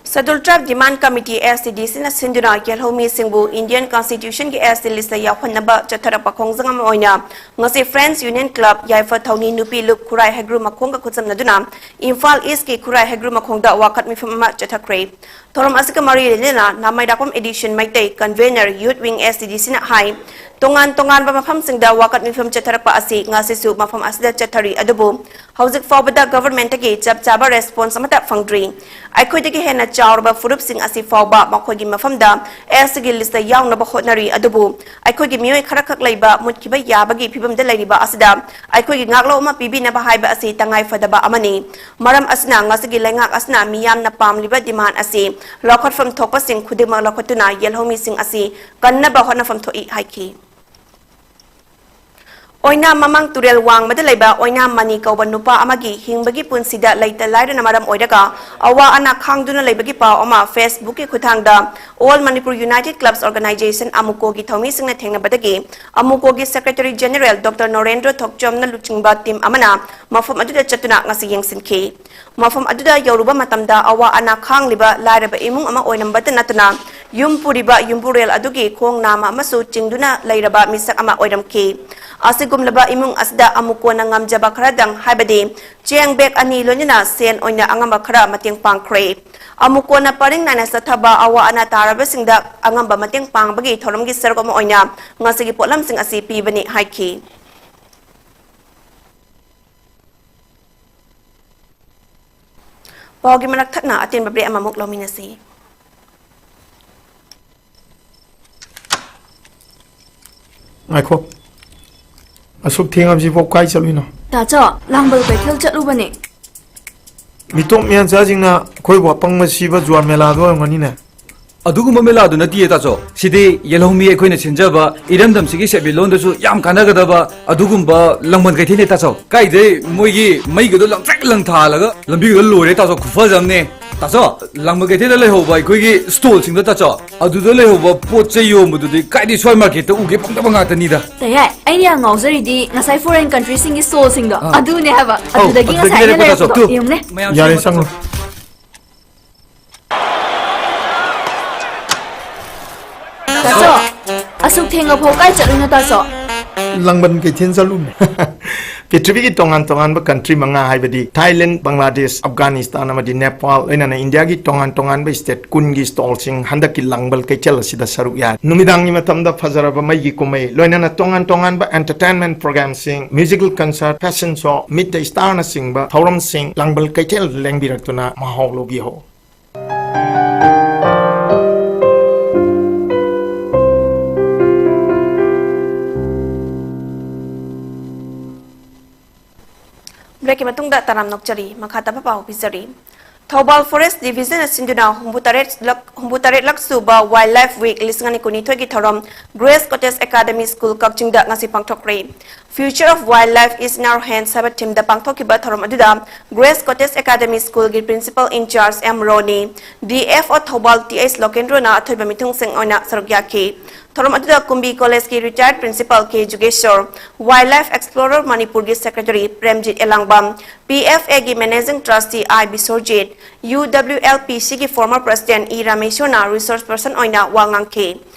Scheduled Tribe Demand Committee, S T D C ꯅ ꯁꯤꯟꯗꯨꯅ ꯌꯦꯜꯍꯧꯃꯤꯁꯤꯡꯕꯨ Indian Constitution ꯒꯤ S T list ꯇ ꯌꯥꯎꯍꯟꯅꯕ ꯆꯠꯊꯔꯛꯄ ꯈꯣꯡꯖꯪ ꯑꯃ ꯑꯣꯏꯅ ꯉꯁꯤ Friends Union Club, ꯌꯥꯏꯐ ꯊꯧꯅꯤ ꯅꯨꯄꯤ ꯂꯨꯞ ꯈꯨꯔꯥꯏ ꯍꯩꯒ꯭ꯔꯨ ꯃꯈꯣꯡꯒ ꯈꯨꯠꯁꯝꯅꯗꯨꯅ ꯏꯝꯐꯥꯜ East ꯀꯤ ꯈꯨꯔꯥꯏ ꯍꯩꯒ꯭ꯔꯨ ꯃꯈꯣꯡꯗ ꯋꯥꯀꯠ ꯃꯤꯐꯝ ꯑꯃ ꯆꯠꯊꯈ꯭ꯔꯦ꯫ ꯊꯧꯔꯝ ꯑꯁꯤꯒ ꯃꯔꯤ ꯂꯩꯅꯅ ꯅꯥꯃꯩꯔꯥꯛꯄꯝ Addition Meitei Convener Youth Wing S T D C ꯅ ꯍꯥꯏ, ꯇꯣꯉꯥꯟ ꯇꯣꯉꯥꯟꯕ ꯃꯐꯝꯁꯤꯡꯗ ꯋꯥꯀꯠ ꯃꯤꯐꯝ ꯆꯠꯊꯔꯛꯄ ꯑꯁꯤ ꯉꯁꯤꯁꯨ ꯃꯐꯝ ꯑꯁꯤꯗ ꯆꯠꯊꯔꯤ, ꯑꯗꯨꯕꯨ ꯍꯧꯖꯤꯛ ꯐꯥꯎꯕꯗ government ꯇꯒꯤ ꯆꯞ ꯆꯥꯕ response ꯑꯃꯠꯇ ꯐꯪꯗ꯭ꯔꯤ꯫ ꯑꯩꯈꯣꯏꯗꯒꯤ ꯍꯦꯟꯅ ꯆꯥꯎꯔꯕ ꯐꯨꯔꯨꯞꯁꯤꯡ ꯑꯁꯤ ꯐꯥꯎꯕ ꯃꯈꯣꯏꯒꯤ ꯃꯐꯝꯗ S T ꯒꯤ list ꯇ ꯌꯥꯎꯅꯕ ꯍꯣꯠꯅꯔꯤ, ꯑꯗꯨꯕꯨ ꯑꯩꯈꯣꯏꯒꯤ ꯃꯤꯑꯣꯏ ꯈꯔꯈꯛ ꯂꯩꯕ ꯃꯨꯠꯈꯤꯕ ꯌꯥꯕꯒꯤ ꯐꯤꯕꯝꯗ ꯂꯩꯔꯤꯕ ꯑꯁꯤꯗ ꯑꯩꯈꯣꯏꯒꯤ ꯉꯥꯛꯂꯧ ꯑꯃ ꯄꯤꯕꯤꯅꯕ ꯍꯥꯏꯕ ꯑꯁꯤ ꯇꯉꯥꯏ ꯐꯗꯕ ꯑꯃꯅꯤ꯫ ꯃꯔꯝ ꯑꯁꯤꯅ ꯉꯁꯤꯒꯤ ꯂꯩꯉꯥꯛ ꯑꯁꯤꯅ ꯃꯤꯌꯥꯝꯅ ꯄꯥꯝꯂꯤꯕ demand ꯑꯁꯤ ꯂꯧꯈꯠꯐꯝ ꯊꯣꯛꯄꯁꯤꯡ ꯈꯨꯗꯤꯡꯃꯛ ꯂꯧꯈꯠꯇꯨꯅ ꯌꯦꯜꯍꯧꯃꯤꯁꯤꯡ ꯑꯁꯤ ꯀꯟꯅꯕ ꯍꯣꯠꯅꯐꯝ ꯊꯣꯛꯏ ꯍꯥꯏꯈꯤ꯫ ꯑꯣꯏꯅꯥꯝ ꯃꯃꯥꯡ ꯇꯨꯔꯦꯜ ꯋꯥꯡꯃꯗ ꯂꯩꯕ ꯑꯣꯏꯅꯥꯝ ꯃꯅꯤ ꯀꯧꯕ ꯅꯨꯄꯥ ꯑꯃꯒꯤ ꯍꯤꯡꯕꯒꯤ ꯄꯨꯟꯁꯤꯗ ꯂꯩꯇ ꯂꯥꯏꯔꯅ ꯃꯔꯝ ꯑꯣꯏꯔꯒ ꯑꯋꯥ ꯑꯅꯥ ꯈꯥꯡꯗꯨꯅ ꯂꯩꯕꯒꯤ ꯄꯥꯎ ꯑꯃ Facebook ꯀꯤ ꯈꯨꯠꯊꯥꯡꯗ All Manipur United Clubs Organisation, ꯑꯃꯨꯀꯣꯒꯤ ꯊꯧꯃꯤꯁꯤꯡꯅ ꯊꯦꯡꯅꯕꯗꯒꯤ ꯑꯃꯨꯀꯣꯒꯤ Secretary General Doctor ꯅꯣꯔꯦꯟꯗ꯭ꯔ ꯊꯣꯛꯆꯣꯝꯅ ꯂꯨꯆꯤꯡꯕ team ꯑꯃꯅ ꯃꯐꯝ ꯑꯗꯨꯗ ꯆꯠꯇꯨꯅ ꯉꯁꯤ ꯌꯦꯡꯁꯤꯟꯈꯤ꯫ ꯃꯐꯝ ꯑꯗꯨꯗ ꯌꯧꯔꯨꯕ ꯃꯇꯝꯗ ꯑꯋꯥ ꯑꯅꯥ ꯈꯥꯡꯂꯤꯕ ꯂꯥꯏꯔꯕ ꯏꯃꯨꯡ ꯑꯃ ꯑꯣꯏꯔꯝꯕꯇ ꯅꯠꯇꯅ ꯌꯨꯝ ꯄꯨꯔꯤꯕ ꯌꯨꯝꯕꯨꯔꯦꯜ ꯑꯗꯨꯒꯤ ꯈꯣꯡ ꯅꯥꯝꯃ ꯑꯃꯁꯨ ꯆꯤꯡꯗꯨꯅ ꯂꯩꯔꯕ ꯃꯤꯁꯛ ꯑꯃ ꯑꯣꯏꯔꯝꯈꯤ꯫ ꯑꯁꯤꯒꯨꯝꯂꯕ ꯏꯃꯨꯡ ꯑꯁꯤꯗ ꯑꯃꯨꯀꯣꯅ ꯉꯝꯖꯕ ꯈꯔꯗꯪ, ꯍꯥꯏꯕꯗꯤ ꯆꯦꯡ bag ꯑꯅꯤ ꯂꯣꯏꯅꯅ ꯁꯦꯟ ꯑꯣꯏꯅ ꯑꯉꯝꯕ ꯈꯔ ꯃꯇꯦꯡ ꯄꯥꯡꯈ꯭ꯔꯦ꯫ ꯑꯃꯨꯀꯣꯅ ꯄꯔꯤꯡ ꯅꯥꯏꯅ ꯆꯠꯊꯕ ꯑꯋꯥ ꯑꯅꯥ ꯇꯥꯔꯕꯁꯤꯡꯗ ꯑꯉꯝꯕ ꯃꯇꯦꯡ ꯄꯥꯡꯕꯒꯤ ꯊꯧꯔꯝꯒꯤ ꯁꯔꯨꯛ ꯑꯃ ꯑꯣꯏꯅ ꯉꯁꯤꯒꯤ ꯄꯣꯠꯂꯝꯁꯤꯡ ꯑꯁꯤ ꯄꯤꯕꯅꯤ ꯍꯥꯏꯈꯤ꯫ ꯄꯥꯎꯒꯤ ꯃꯔꯛ ꯊꯠꯅ ꯑꯇꯦꯟꯕ break ꯑꯃꯃꯨꯛ ꯂꯧꯃꯤꯟꯅꯁꯤ꯫ ꯉꯥꯏꯈꯣ꯫ ꯑꯁꯨꯛ ꯊꯦꯡꯉꯕꯁꯤꯕꯣ ꯀꯥꯏ ꯆꯠꯂꯨꯏꯅꯣ? ꯇꯥꯆꯧ, ꯂꯥꯡꯕꯜ ꯀꯩꯊꯦꯜ ꯆꯠꯂꯨꯕꯅꯦ꯫ ꯃꯤꯇꯣꯞ ꯃꯤꯌꯥꯟꯆꯥꯁꯤꯡꯅ ꯑꯩꯈꯣꯏꯕꯨ ꯑꯄꯪꯕ ꯁꯤꯕ ꯖꯨꯋꯥꯔ ꯃꯦꯂꯥꯗꯣ ꯑꯣꯏꯔꯝꯒꯅꯤꯅꯦ꯫ ꯑꯗꯨꯒꯨꯝꯕ ꯃꯦꯂꯥꯗꯨ ꯅꯠꯇꯤꯌꯦ, ꯇꯥꯆꯧ꯫ ꯁꯤꯗꯤ ꯌꯦꯜꯍꯧꯃꯤ ꯑꯩꯈꯣꯏꯅ ꯁꯤꯟꯖꯕ ꯏꯔꯝꯗꯝꯁꯤꯒꯤ ꯁꯦꯟꯃꯤꯠꯂꯣꯟꯗꯁꯨ ꯌꯥꯝ ꯀꯥꯟꯅꯒꯗꯕ ꯑꯗꯨꯒꯨꯝꯕ ꯂꯪꯕꯟ ꯀꯩꯊꯦꯜꯅꯦ, ꯇꯥꯆꯧ꯫ ꯀꯥꯏꯗꯩ ꯃꯣꯏꯒꯤ ꯃꯩꯒꯗꯣ ꯂꯪꯇ꯭ꯔꯤꯛ ꯂꯪꯊꯥꯜꯂꯒ ꯂꯝꯕꯤꯒꯗꯣ ꯂꯣꯏꯔꯦ, ꯇꯥꯆꯧ, ꯈꯨꯐꯖ ꯑꯃꯅꯦ꯫ ꯇꯥꯆꯧ, ꯂꯥꯡꯕ ꯀꯩꯊꯦꯜꯗ ꯂꯩꯍꯧꯕ ꯑꯩꯈꯣꯏꯒꯤ ꯁ꯭ꯇꯣꯜꯁꯤꯡꯗꯣ, ꯇꯥꯆꯧ, ꯑꯗꯨꯗ ꯂꯩꯍꯧꯕ ꯄꯣꯠ ꯆꯩ ꯌꯣꯟꯕꯗꯨꯗꯤ ꯀꯥꯏꯗꯩ ꯁ꯭ꯋꯥꯏ ꯃꯥꯔꯀꯦꯠꯇ ꯎꯒꯦ? ꯐꯪꯗꯕ ꯉꯥꯛꯇꯅꯤꯗ꯫ ꯇꯌꯥꯏ, ꯑꯩꯅ ꯌꯥꯝ ꯉꯥꯎꯖꯔꯤꯗꯤ ꯉꯁꯥꯏ ꯐꯣꯔꯦꯟ ꯀꯟꯇ꯭ꯔꯤꯁꯤꯡꯒꯤ ꯁ꯭ꯇꯣꯜꯁꯤꯡꯗꯣ꯫ ꯑꯥ꯫ ꯑꯗꯨꯅꯤ ꯍꯥꯏꯕ꯫ ꯑꯧ, ꯑꯗꯨꯗꯒꯤ ꯑꯗꯨꯗꯒꯤ ꯉꯁꯥꯏ ꯑꯩꯅ ꯂꯩꯔꯛꯄ, ꯇꯥꯆꯧ꯫ ꯂꯩꯔꯛꯄꯗꯣ꯫ ꯌꯦꯡꯉꯨꯅꯦ꯫ ꯃꯌꯥꯝ ꯌꯥꯔꯦ, ꯁꯦꯝꯃꯣ, ꯆꯪꯉꯣ꯫ ꯇꯥꯆꯧ꯫ ꯇꯥꯆꯧ, ꯑꯁꯨꯛ ꯊꯦꯡꯉꯐꯥꯎ ꯀꯥꯏ ꯆꯠꯂꯨꯏꯅꯣ, ꯇꯥꯆꯧ? ꯂꯥꯡꯕꯟ ꯀꯩꯊꯦꯜ ꯆꯠꯂꯨꯕꯅꯦ꯫ ꯄ꯭ꯔꯤꯊꯤꯕꯤꯒꯤ ꯇꯣꯉꯥꯟ ꯇꯣꯉꯥꯟꯕ ꯀꯟꯇ꯭ꯔꯤ ꯃꯉꯥ, ꯍꯥꯏꯕꯗꯤ ꯊꯥꯏꯂꯦꯟ, ꯕꯪꯒ꯭ꯂꯥꯗꯦꯁ, ꯑꯐꯒꯥꯅꯤꯁꯇꯥꯟ ꯑꯃꯗꯤ ꯅꯦꯄꯥꯜ, ꯂꯣꯏꯅꯅ ꯏꯟꯗꯤꯌꯥꯒꯤ ꯇꯣꯉꯥꯟ ꯇꯣꯉꯥꯟꯕ ꯁ꯭ꯇꯦꯠ ꯀꯨꯟꯒꯤ ꯁ꯭ꯇꯣꯜꯁꯤꯡ ꯍꯟꯗꯛꯀꯤ ꯂꯥꯡꯕꯟ ꯀꯩꯊꯦꯜ ꯑꯁꯤꯗ ꯁꯔꯨꯛ ꯌꯥꯔꯤ꯫ ꯅꯨꯃꯤꯗꯥꯡꯒꯤ ꯃꯇꯝꯗ ꯐꯖꯔꯕ ꯃꯩꯒꯤ ꯀꯨꯝꯍꯩ, ꯂꯣꯏꯅꯅ ꯇꯣꯉꯥꯟ ꯇꯣꯉꯥꯟꯕ ꯑꯦꯟꯇꯔꯇꯦꯟꯃꯦꯟ ꯄ꯭ꯔꯣꯒ꯭ꯔꯥꯝꯁꯤꯡ, musical concert, fashion show, meet the ꯁ꯭ꯇꯥꯔꯅꯆꯤꯡꯕ ꯊꯧꯔꯝꯁꯤꯡ ꯂꯥꯡꯕꯟ ꯀꯩꯊꯦꯜ ꯂꯦꯡꯕꯤꯔꯛꯇꯨꯅ ꯃꯍꯥꯎ ꯂꯧꯕꯤꯍꯧ꯫ ꯕ꯭ꯔꯦꯛꯀꯤ ꯃꯇꯨꯡꯗ ꯇꯔꯥꯝ ꯅꯣꯛꯆꯔꯤ꯫ ꯃꯈꯥ ꯇꯥꯕ ꯄꯥꯎ ꯄꯤꯖꯔꯤ꯫ ꯊꯧꯕꯥꯜ ꯐꯣꯔꯦꯁ ꯗꯤꯚꯤꯖꯟꯅ ꯁꯤꯟꯗꯨꯅ ꯍꯨꯝꯐꯨꯇꯔꯦꯠ ꯂꯛ-, ꯍꯨꯝꯐꯨꯇꯔꯦꯠ ꯂꯛ ꯁꯨꯕ ꯋꯥꯏꯜ ꯂꯥꯏꯐ ꯋꯤꯛ ꯂꯤꯁꯤꯡ ꯑꯅꯤ ꯀꯨꯟꯅꯤꯊꯣꯏꯒꯤ ꯊꯧꯔꯝ ꯒ꯭ꯔꯦꯁ ꯀꯣꯇꯦꯖ ꯑꯦꯀꯥꯗꯃꯤ ꯁ꯭ꯀꯨꯜ ꯀꯛꯆꯤꯡꯗ ꯉꯁꯤ ꯄꯥꯡꯊꯣꯛꯈ꯭ꯔꯦ꯫ Future of Wildlife is in Our Hands ꯍꯥꯏꯕ ꯊꯤꯝꯗ ꯄꯥꯡꯊꯣꯛꯈꯤꯕ ꯊꯧꯔꯝ ꯑꯗꯨꯗ ꯒ꯭ꯔꯦꯁ ꯀꯣꯇꯦꯖ ꯑꯦꯀꯥꯗꯃꯤ ꯁ꯭ꯀꯨꯜꯒꯤ principal in charge M Roni, D F O Thoubal T H ꯂꯣꯀꯦꯟꯗ꯭ꯔꯣꯅ ꯑꯊꯣꯏꯕ ꯃꯤꯊꯨꯡꯁꯤꯡ ꯑꯣꯏꯅ ꯁꯔꯨꯛ ꯌꯥꯈꯤ꯫ ꯊꯧꯔꯝ ꯑꯗꯨꯗ ꯀꯨꯝꯕꯤ ꯀꯣꯂꯦꯖꯀꯤ ꯔꯤꯇꯥꯌꯔꯗ ꯄ꯭ꯔꯤꯟꯁꯤꯄꯜ ꯀꯦ ꯖꯨꯒꯦꯁꯣꯔ, ꯋꯥꯏꯜꯗ ꯂꯥꯏꯐ ꯑꯦꯛꯁꯄ꯭ꯂꯣꯔꯔ ꯃꯅꯤꯄꯨꯔꯒꯤ ꯁꯦꯀ꯭ꯔꯦꯇꯔꯤ ꯄ꯭ꯔꯦꯝꯖꯤꯠ ꯑꯦꯂꯥꯡꯕꯝ, ꯄꯤ ꯑꯦꯐ ꯑꯦꯒꯤ ꯃꯦꯅꯦꯖꯤꯡ ꯇ꯭ꯔꯁꯇꯤ ꯑꯥꯏ Bisorjit, U W L P ꯁꯤꯒꯤ former president E ꯔꯥꯃꯦꯁꯣꯔꯅ resources person ꯑꯣꯏꯅ ꯋꯥ ꯉꯥꯡꯈꯤ꯫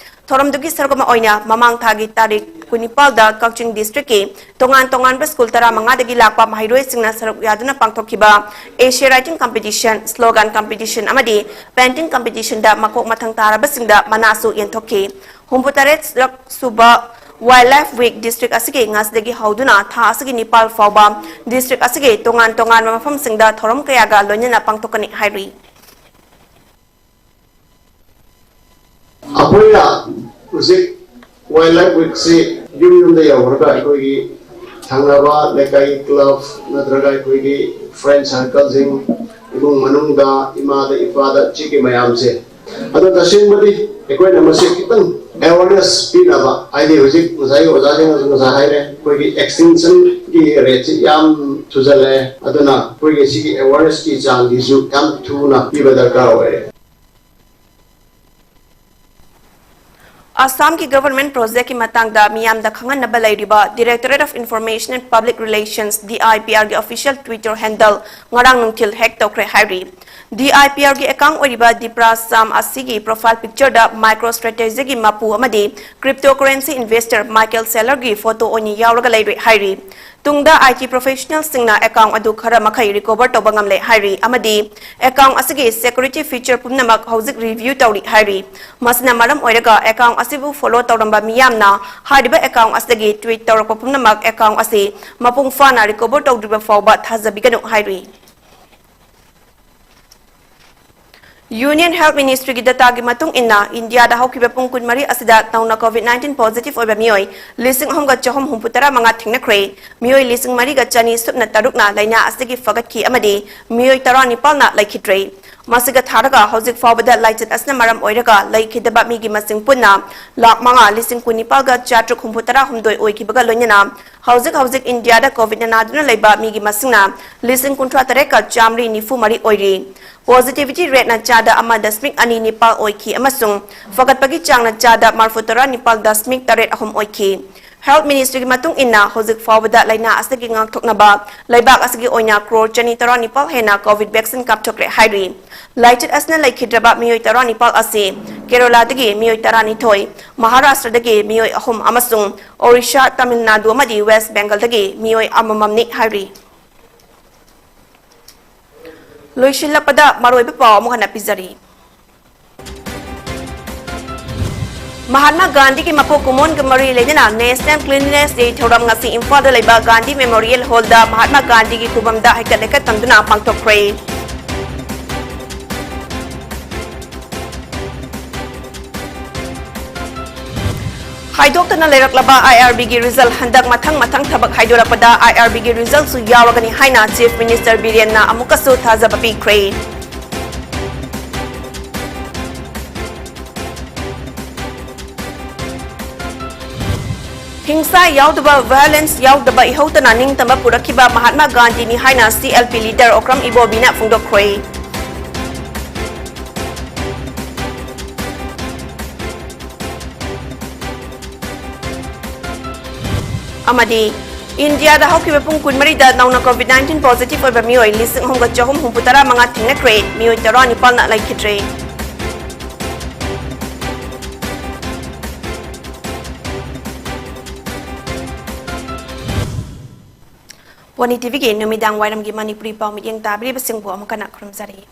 ꯊꯧꯔꯝꯗꯨꯒꯤ ꯁꯔꯨꯛ ꯑꯃ ꯑꯣꯏꯅ ꯃꯃꯥꯡ ꯊꯥꯒꯤ ꯇꯥꯔꯤꯛ ꯀꯨꯟꯅꯤꯄꯥꯜꯗ ꯀꯛꯆꯤꯡ ꯗꯤꯁꯇ꯭ꯔꯤꯛꯀꯤ ꯇꯣꯉꯥꯟ ꯇꯣꯉꯥꯟꯕ ꯁ꯭ꯀꯨꯜ ꯇꯔꯥꯃꯉꯥꯗꯒꯤ ꯂꯥꯛꯄ ꯃꯍꯩꯔꯣꯏꯁꯤꯡꯅ ꯁꯔꯨꯛ ꯌꯥꯗꯨꯅ ꯄꯥꯡꯊꯣꯛꯈꯤꯕ essay writing competition, slogan competition ꯑꯃꯗꯤ painting competitionꯗ ꯃꯀꯣꯛ ꯃꯊꯪ ꯇꯥꯔꯕꯁꯤꯡꯗ ꯃꯅꯥꯁꯨ ꯌꯦꯟꯊꯣꯛꯈꯤ꯫ ꯍꯨꯝꯐꯨꯇꯔꯦꯠ ꯁꯨꯕ ꯋꯥꯏꯜꯗ ꯂꯥꯏꯐ ꯋꯤꯛ ꯗꯤꯁꯇ꯭ꯔꯤꯛ ꯑꯁꯤꯒꯤ ꯉꯁꯤꯗꯒꯤ ꯍꯧꯗꯨꯅ ꯊꯥ ꯑꯁꯤꯒꯤ ꯅꯤꯄꯥꯜ ꯐꯥꯎꯕ ꯗꯤꯁꯇ꯭ꯔꯤꯛ ꯑꯁꯤꯒꯤ ꯇꯣꯉꯥꯟ ꯇꯣꯉꯥꯟꯕ ꯃꯐꯝꯁꯤꯡꯗ ꯊꯧꯔꯝ ꯀꯌꯥꯒ ꯂꯣꯏꯅꯅ ꯄꯥꯡꯊꯣꯛꯀꯅꯤ ꯍꯥꯏꯔꯤ꯫ ꯑꯩꯈꯣꯏꯅ ꯍꯧꯖꯤꯛ ꯋꯥꯏꯜꯗ ꯂꯥꯏꯐ ꯋꯤꯛꯁꯤ ꯌꯨꯝ ꯌꯨꯝꯗ ꯌꯧꯔꯒ ꯑꯩꯈꯣꯏꯒꯤ ꯊꯪꯅꯕ ꯂꯩꯀꯥꯏ ꯀ꯭ꯂꯕ ꯅꯠꯇ꯭ꯔꯒ ꯑꯩꯈꯣꯏꯒꯤ ꯐ꯭ꯔꯦꯟ ꯁꯥꯔꯀꯜꯁꯤꯡ, ꯏꯃꯨꯡ ꯃꯅꯨꯡꯗ, ꯏꯃꯥꯗ, ꯏꯄꯥꯗ, ꯁꯤꯒꯤ ꯃꯌꯥꯝꯁꯦ, ꯑꯗꯣ ꯇꯁꯦꯡꯕꯗꯤ ꯑꯩꯈꯣꯏꯅ ꯃꯁꯤ ꯈꯤꯇꯪ ꯑꯦꯋꯥꯔꯅꯦꯁ ꯄꯤꯅꯕ, ꯍꯥꯏꯗꯤ ꯍꯧꯖꯤꯛ ꯉꯁꯥꯏꯒꯤ ꯑꯣꯖꯥꯁꯤꯡꯅꯁꯨ ꯉꯁꯥꯏ ꯍꯥꯏꯔꯦ, ꯑꯩꯈꯣꯏꯒꯤ ꯑꯦꯛꯁꯇꯤꯟꯁꯟꯒꯤ ꯔꯦꯠꯁꯤ ꯌꯥꯝ ꯊꯨꯖꯜꯂꯛꯑꯦ꯫ ꯑꯗꯨꯅ ꯑꯩꯈꯣꯏꯒꯤ ꯁꯤꯒꯤ ꯑꯦꯋꯥꯔꯅꯦꯁꯀꯤ ꯆꯥꯡꯁꯤꯁꯨ ꯌꯥꯝ ꯊꯨꯅ ꯄꯤꯕ ꯗꯔꯀꯥꯔ ꯑꯣꯏꯔꯦ꯫ ꯑꯁꯥꯝꯒꯤ ꯒꯚꯔꯟꯃꯦꯟꯠ ꯄ꯭ꯔꯣꯖꯦꯛꯀꯤ ꯃꯇꯥꯡꯗ ꯃꯤꯌꯥꯝꯗ ꯈꯪꯍꯟꯅꯕ ꯂꯩꯔꯤꯕ Directorate of Information and Public Relations, DIPRꯒꯤ official Twitter handle ꯉꯔꯥꯡ ꯅꯨꯡꯊꯤꯜ ꯍꯦꯛ ꯇꯧꯈ꯭ꯔꯦ ꯍꯥꯏꯔꯤ꯫ DIPRꯒꯤ ꯑꯦꯀꯥꯎꯟꯠ ꯑꯣꯏꯔꯤꯕ ꯗꯤꯄ꯭ꯔꯥ ꯁꯥꯝ ꯑꯁꯤꯒꯤ profile pictureꯗ MicroStrategyꯒꯤ ꯃꯄꯨ ꯑꯃꯗꯤ cryptocurrency investor Michael Saylorꯒꯤ photo ꯑꯣꯏꯅ ꯌꯥꯎꯔꯒ ꯂꯩꯔꯦ ꯍꯥꯏꯔꯤ꯫ ꯇꯨꯡꯗ IT professionalꯁꯤꯡꯅ ꯑꯦꯀꯥꯎꯟꯠ ꯑꯗꯨ ꯈꯔ ꯃꯈꯩ recover ꯇꯧꯕ ꯉꯝꯂꯦ ꯍꯥꯏꯔꯤ ꯑꯃꯗꯤ ꯑꯦꯀꯥꯎꯟꯠ ꯑꯁꯤꯒꯤ security feature ꯄꯨꯝꯅꯃꯛ ꯍꯧꯖꯤꯛ review ꯇꯧꯔꯤ ꯍꯥꯏꯔꯤ꯫ ꯃꯁꯤꯅ ꯃꯔꯝ ꯑꯣꯏꯔꯒ ꯑꯦꯀꯥꯎꯟꯠ ꯑꯁꯤꯕꯨ follow ꯇꯧꯔꯝꯕ ꯃꯤꯌꯥꯝꯅ ꯍꯥꯏꯔꯤꯕ ꯑꯦꯀꯥꯎꯟꯠ ꯑꯁꯤꯗꯒꯤ tweet ꯇꯧꯔꯛꯄ ꯄꯨꯝꯅꯃꯛ ꯑꯦꯀꯥꯎꯟꯠ ꯑꯁꯤ ꯃꯄꯨꯡ ꯐꯥꯅ recover ꯇꯧꯗ꯭ꯔꯤꯕ ꯐꯥꯎꯕ ꯊꯥꯖꯕꯤꯒꯅꯨ ꯍꯥꯏꯔꯤ꯫ Union Health Ministryꯒꯤ dataꯒꯤ ꯃꯇꯨꯡ ꯏꯟꯅ ꯏꯟꯗꯤꯌꯥꯗ ꯍꯧꯈꯤꯕ ꯄꯨꯡ ꯀꯨꯟꯃꯔꯤ ꯑꯁꯤꯗ ꯅꯧꯅ COVID nineteen positive ꯑꯣꯏꯕ ꯃꯤꯑꯣꯏ ꯂꯤꯁꯤꯡ ꯑꯍꯨꯝꯒ ꯆꯍꯨꯝ ꯍꯨꯝꯐꯨ ꯇꯔꯥ ꯃꯉꯥ ꯊꯦꯡꯅꯈ꯭ꯔꯦ꯫ ꯃꯤꯑꯣꯏ ꯂꯤꯁꯤꯡ ꯃꯔꯤꯒ ꯆꯅꯤ ꯁꯨꯞꯅ ꯇꯔꯨꯛꯅ ꯂꯥꯏꯅꯥ ꯑꯁꯤꯗꯒꯤ ꯐꯒꯠꯈꯤ ꯑꯃꯗꯤ ꯃꯤꯑꯣꯏ ꯇꯔꯥꯅꯤꯄꯥꯜꯅ ꯂꯩꯈꯤꯗ꯭ꯔꯦ꯫ ꯃꯁꯤꯒ ꯊꯥꯔꯒ ꯍꯧꯖꯤꯛ ꯐꯥꯎꯕꯗ ꯂꯥꯏꯆꯠ ꯑꯁꯤꯅ ꯃꯔꯝ ꯑꯣꯏꯔꯒ ꯂꯩꯈꯤꯗꯕ ꯃꯤꯒꯤ ꯃꯁꯤꯡ ꯄꯨꯟꯅ ꯂꯥꯈ ꯃꯉꯥ ꯂꯤꯁꯤꯡ ꯀꯨꯟꯅꯤꯄꯥꯜꯒ ꯆꯥꯇ꯭ꯔꯨꯛ ꯍꯨꯝꯐꯨ ꯇꯔꯥ ꯍꯨꯝꯗꯣꯏ ꯑꯣꯏꯈꯤꯕꯒ ꯂꯣꯏꯅꯅ ꯍꯧꯖꯤꯛ ꯍꯧꯖꯤꯛ ꯏꯟꯗꯤꯌꯥꯗ COVID ꯅꯥꯗꯨꯅ ꯂꯩꯕ ꯃꯤꯒꯤ ꯃꯁꯤꯡꯅ ꯂꯤꯁꯤꯡ ꯀꯨꯟꯊ꯭ꯔꯥ ꯇꯔꯦꯠꯀ ꯆꯥꯃꯔꯤ ꯅꯤꯐꯨ ꯃꯔꯤ ꯑꯣꯏꯔꯤ꯫ Positivity rateꯅ ꯆꯥꯗ ꯑꯃ ꯗꯁꯃꯤꯛ ꯑꯅꯤ ꯅꯤꯄꯥꯜ ꯑꯣꯏꯈꯤ ꯑꯃꯁꯨꯡ ꯐꯒꯠꯄꯒꯤ ꯆꯥꯡꯅ ꯆꯥꯗ ꯃꯔꯐꯨ ꯇꯔꯥ ꯅꯤꯄꯥꯜ ꯗꯁꯃꯤꯛ ꯇꯔꯦꯠ ꯑꯍꯨꯝ ꯑꯣꯏꯈꯤ꯫ Health Ministryꯒꯤ ꯃꯇꯨꯡ ꯏꯟꯅ ꯍꯧꯖꯤꯛ ꯐꯥꯎꯕꯗ ꯂꯥꯏꯅꯥ ꯑꯁꯤꯗꯒꯤ ꯉꯥꯛꯊꯣꯛꯅꯕ ꯂꯩꯕꯥꯛ ꯑꯁꯤꯒꯤ ꯑꯣꯏꯅ ꯀ꯭ꯔꯣꯔ ꯆꯅꯤ ꯇꯔꯥꯅꯤꯄꯥꯜ ꯍꯦꯟꯅ COVID vaccine ꯀꯥꯞꯊꯣꯛꯈ꯭ꯔꯦ ꯍꯥꯏꯔꯤ꯫ ꯂꯥꯏꯆꯠ ꯑꯁꯤꯅ ꯂꯩꯈꯤꯗ꯭ꯔꯕ ꯃꯤꯑꯣꯏ ꯇꯔꯥꯅꯤꯄꯥꯜ ꯑꯁꯤ ꯀꯦꯔꯂꯥꯗꯒꯤ ꯃꯤꯑꯣꯏ ꯇꯔꯥꯅꯤꯊꯣꯏ, ꯃꯍꯥꯔꯥꯁꯇ꯭ꯔꯗꯒꯤ ꯃꯤꯑꯣꯏ ꯑꯍꯨꯝ ꯑꯃꯁꯨꯡ ꯑꯣꯔꯤꯁꯥ, ꯇꯥꯃꯤꯜ ꯅꯥꯗꯨ ꯑꯃꯗꯤ ꯋꯦꯁ꯭ꯠ ꯕꯦꯡꯒꯜꯗꯒꯤ ꯃꯤꯑꯣꯏ ꯑꯃꯃꯝꯅꯤ ꯍꯥꯏꯔꯤ꯫ ꯂꯣꯏꯁꯤꯜꯂꯛꯄꯗ ꯃꯔꯨꯑꯣꯏꯕ ꯄꯥꯎ ꯑꯃꯨꯛ ꯍꯟꯅ ꯄꯤꯖꯔꯤ꯫ ꯃꯍꯥꯠꯃꯥ ꯒꯥꯟꯙꯤꯒꯤ ꯃꯄꯣꯛ ꯀꯨꯝꯑꯣꯟꯒ ꯃꯔꯤ ꯂꯩꯅꯅ National Cleanliness Day ꯊꯧꯔꯝ ꯉꯁꯤ ꯏꯝꯐꯥꯜꯗ ꯂꯩꯕ ꯒꯥꯟꯙꯤ Memorial Hallꯗ ꯃꯍꯥꯠꯃꯥ ꯒꯥꯟꯙꯤꯒꯤ ꯈꯨꯕꯝꯗ ꯍꯩꯀꯠ ꯂꯩꯀꯠ ꯇꯝꯗꯨꯅ ꯄꯥꯡꯊꯣꯛꯈ꯭ꯔꯦ꯫ ꯍꯥꯏꯗꯣꯛꯇꯅ ꯂꯩꯔꯛꯂꯕ IRBꯒꯤ result ꯍꯟꯗꯛ ꯃꯊꯪ ꯃꯊꯪ ꯊꯕꯛ ꯍꯥꯏꯗꯣꯔꯛꯄꯗ IRBꯒꯤ resultꯁꯨ ꯌꯥꯎꯔꯒꯅꯤ ꯍꯥꯏꯅ Chief Minister ꯕꯤꯔꯦꯟꯅ ꯑꯃꯨꯛꯀꯁꯨ ꯊꯥꯖꯕ ꯄꯤꯈ꯭ꯔꯦ꯫ ꯍꯤꯡꯁꯥ ꯌꯥꯎꯗꯕ, violence ꯌꯥꯎꯗꯕ ꯏꯍꯧꯇꯅ ꯅꯤꯡꯇꯝꯕ ꯄꯨꯔꯛꯈꯤꯕ ꯃꯍꯥꯇꯃꯥ ꯒꯥꯟꯙꯤꯅꯤ ꯍꯥꯏꯅ C L P leader Okram ꯏꯕꯣꯕꯤꯅ ꯐꯣꯡꯗꯣꯛꯈ꯭ꯔꯦ꯫ ꯑꯃꯗꯤ ꯏꯟꯗꯤꯌꯥꯗ ꯍꯧꯈꯤꯕ ꯄꯨꯡ ꯀꯨꯟꯃꯔꯤꯗ ꯅꯧꯅ COVID nineteen positive ꯑꯣꯏꯕ ꯃꯤꯑꯣꯏ ꯂꯤꯁꯤꯡ ꯑꯍꯨꯝꯒ ꯆꯍꯨꯝ ꯍꯨꯝꯐꯨ ꯇꯔꯥ ꯃꯉꯥ ꯊꯦꯡꯅꯈ꯭ꯔꯦ, ꯃꯤꯑꯣꯏ ꯇꯔꯥꯅꯤꯄꯥꯜꯅ ꯂꯩꯈꯤꯗ꯭ꯔꯦ꯫ ꯄꯣꯅꯤ TVꯒꯤ ꯅꯨꯃꯤꯗꯥꯡ ꯋꯥꯏꯔꯝꯒꯤ ꯃꯅꯤꯄꯨꯔꯤ ꯄꯥꯎ ꯃꯤꯠꯌꯦꯡ ꯇꯥꯕꯤꯔꯤꯕꯁꯤꯡꯕꯨ ꯑꯃꯨꯛ ꯍꯟꯅ ꯈꯨꯔꯨꯝꯖꯔꯤ꯫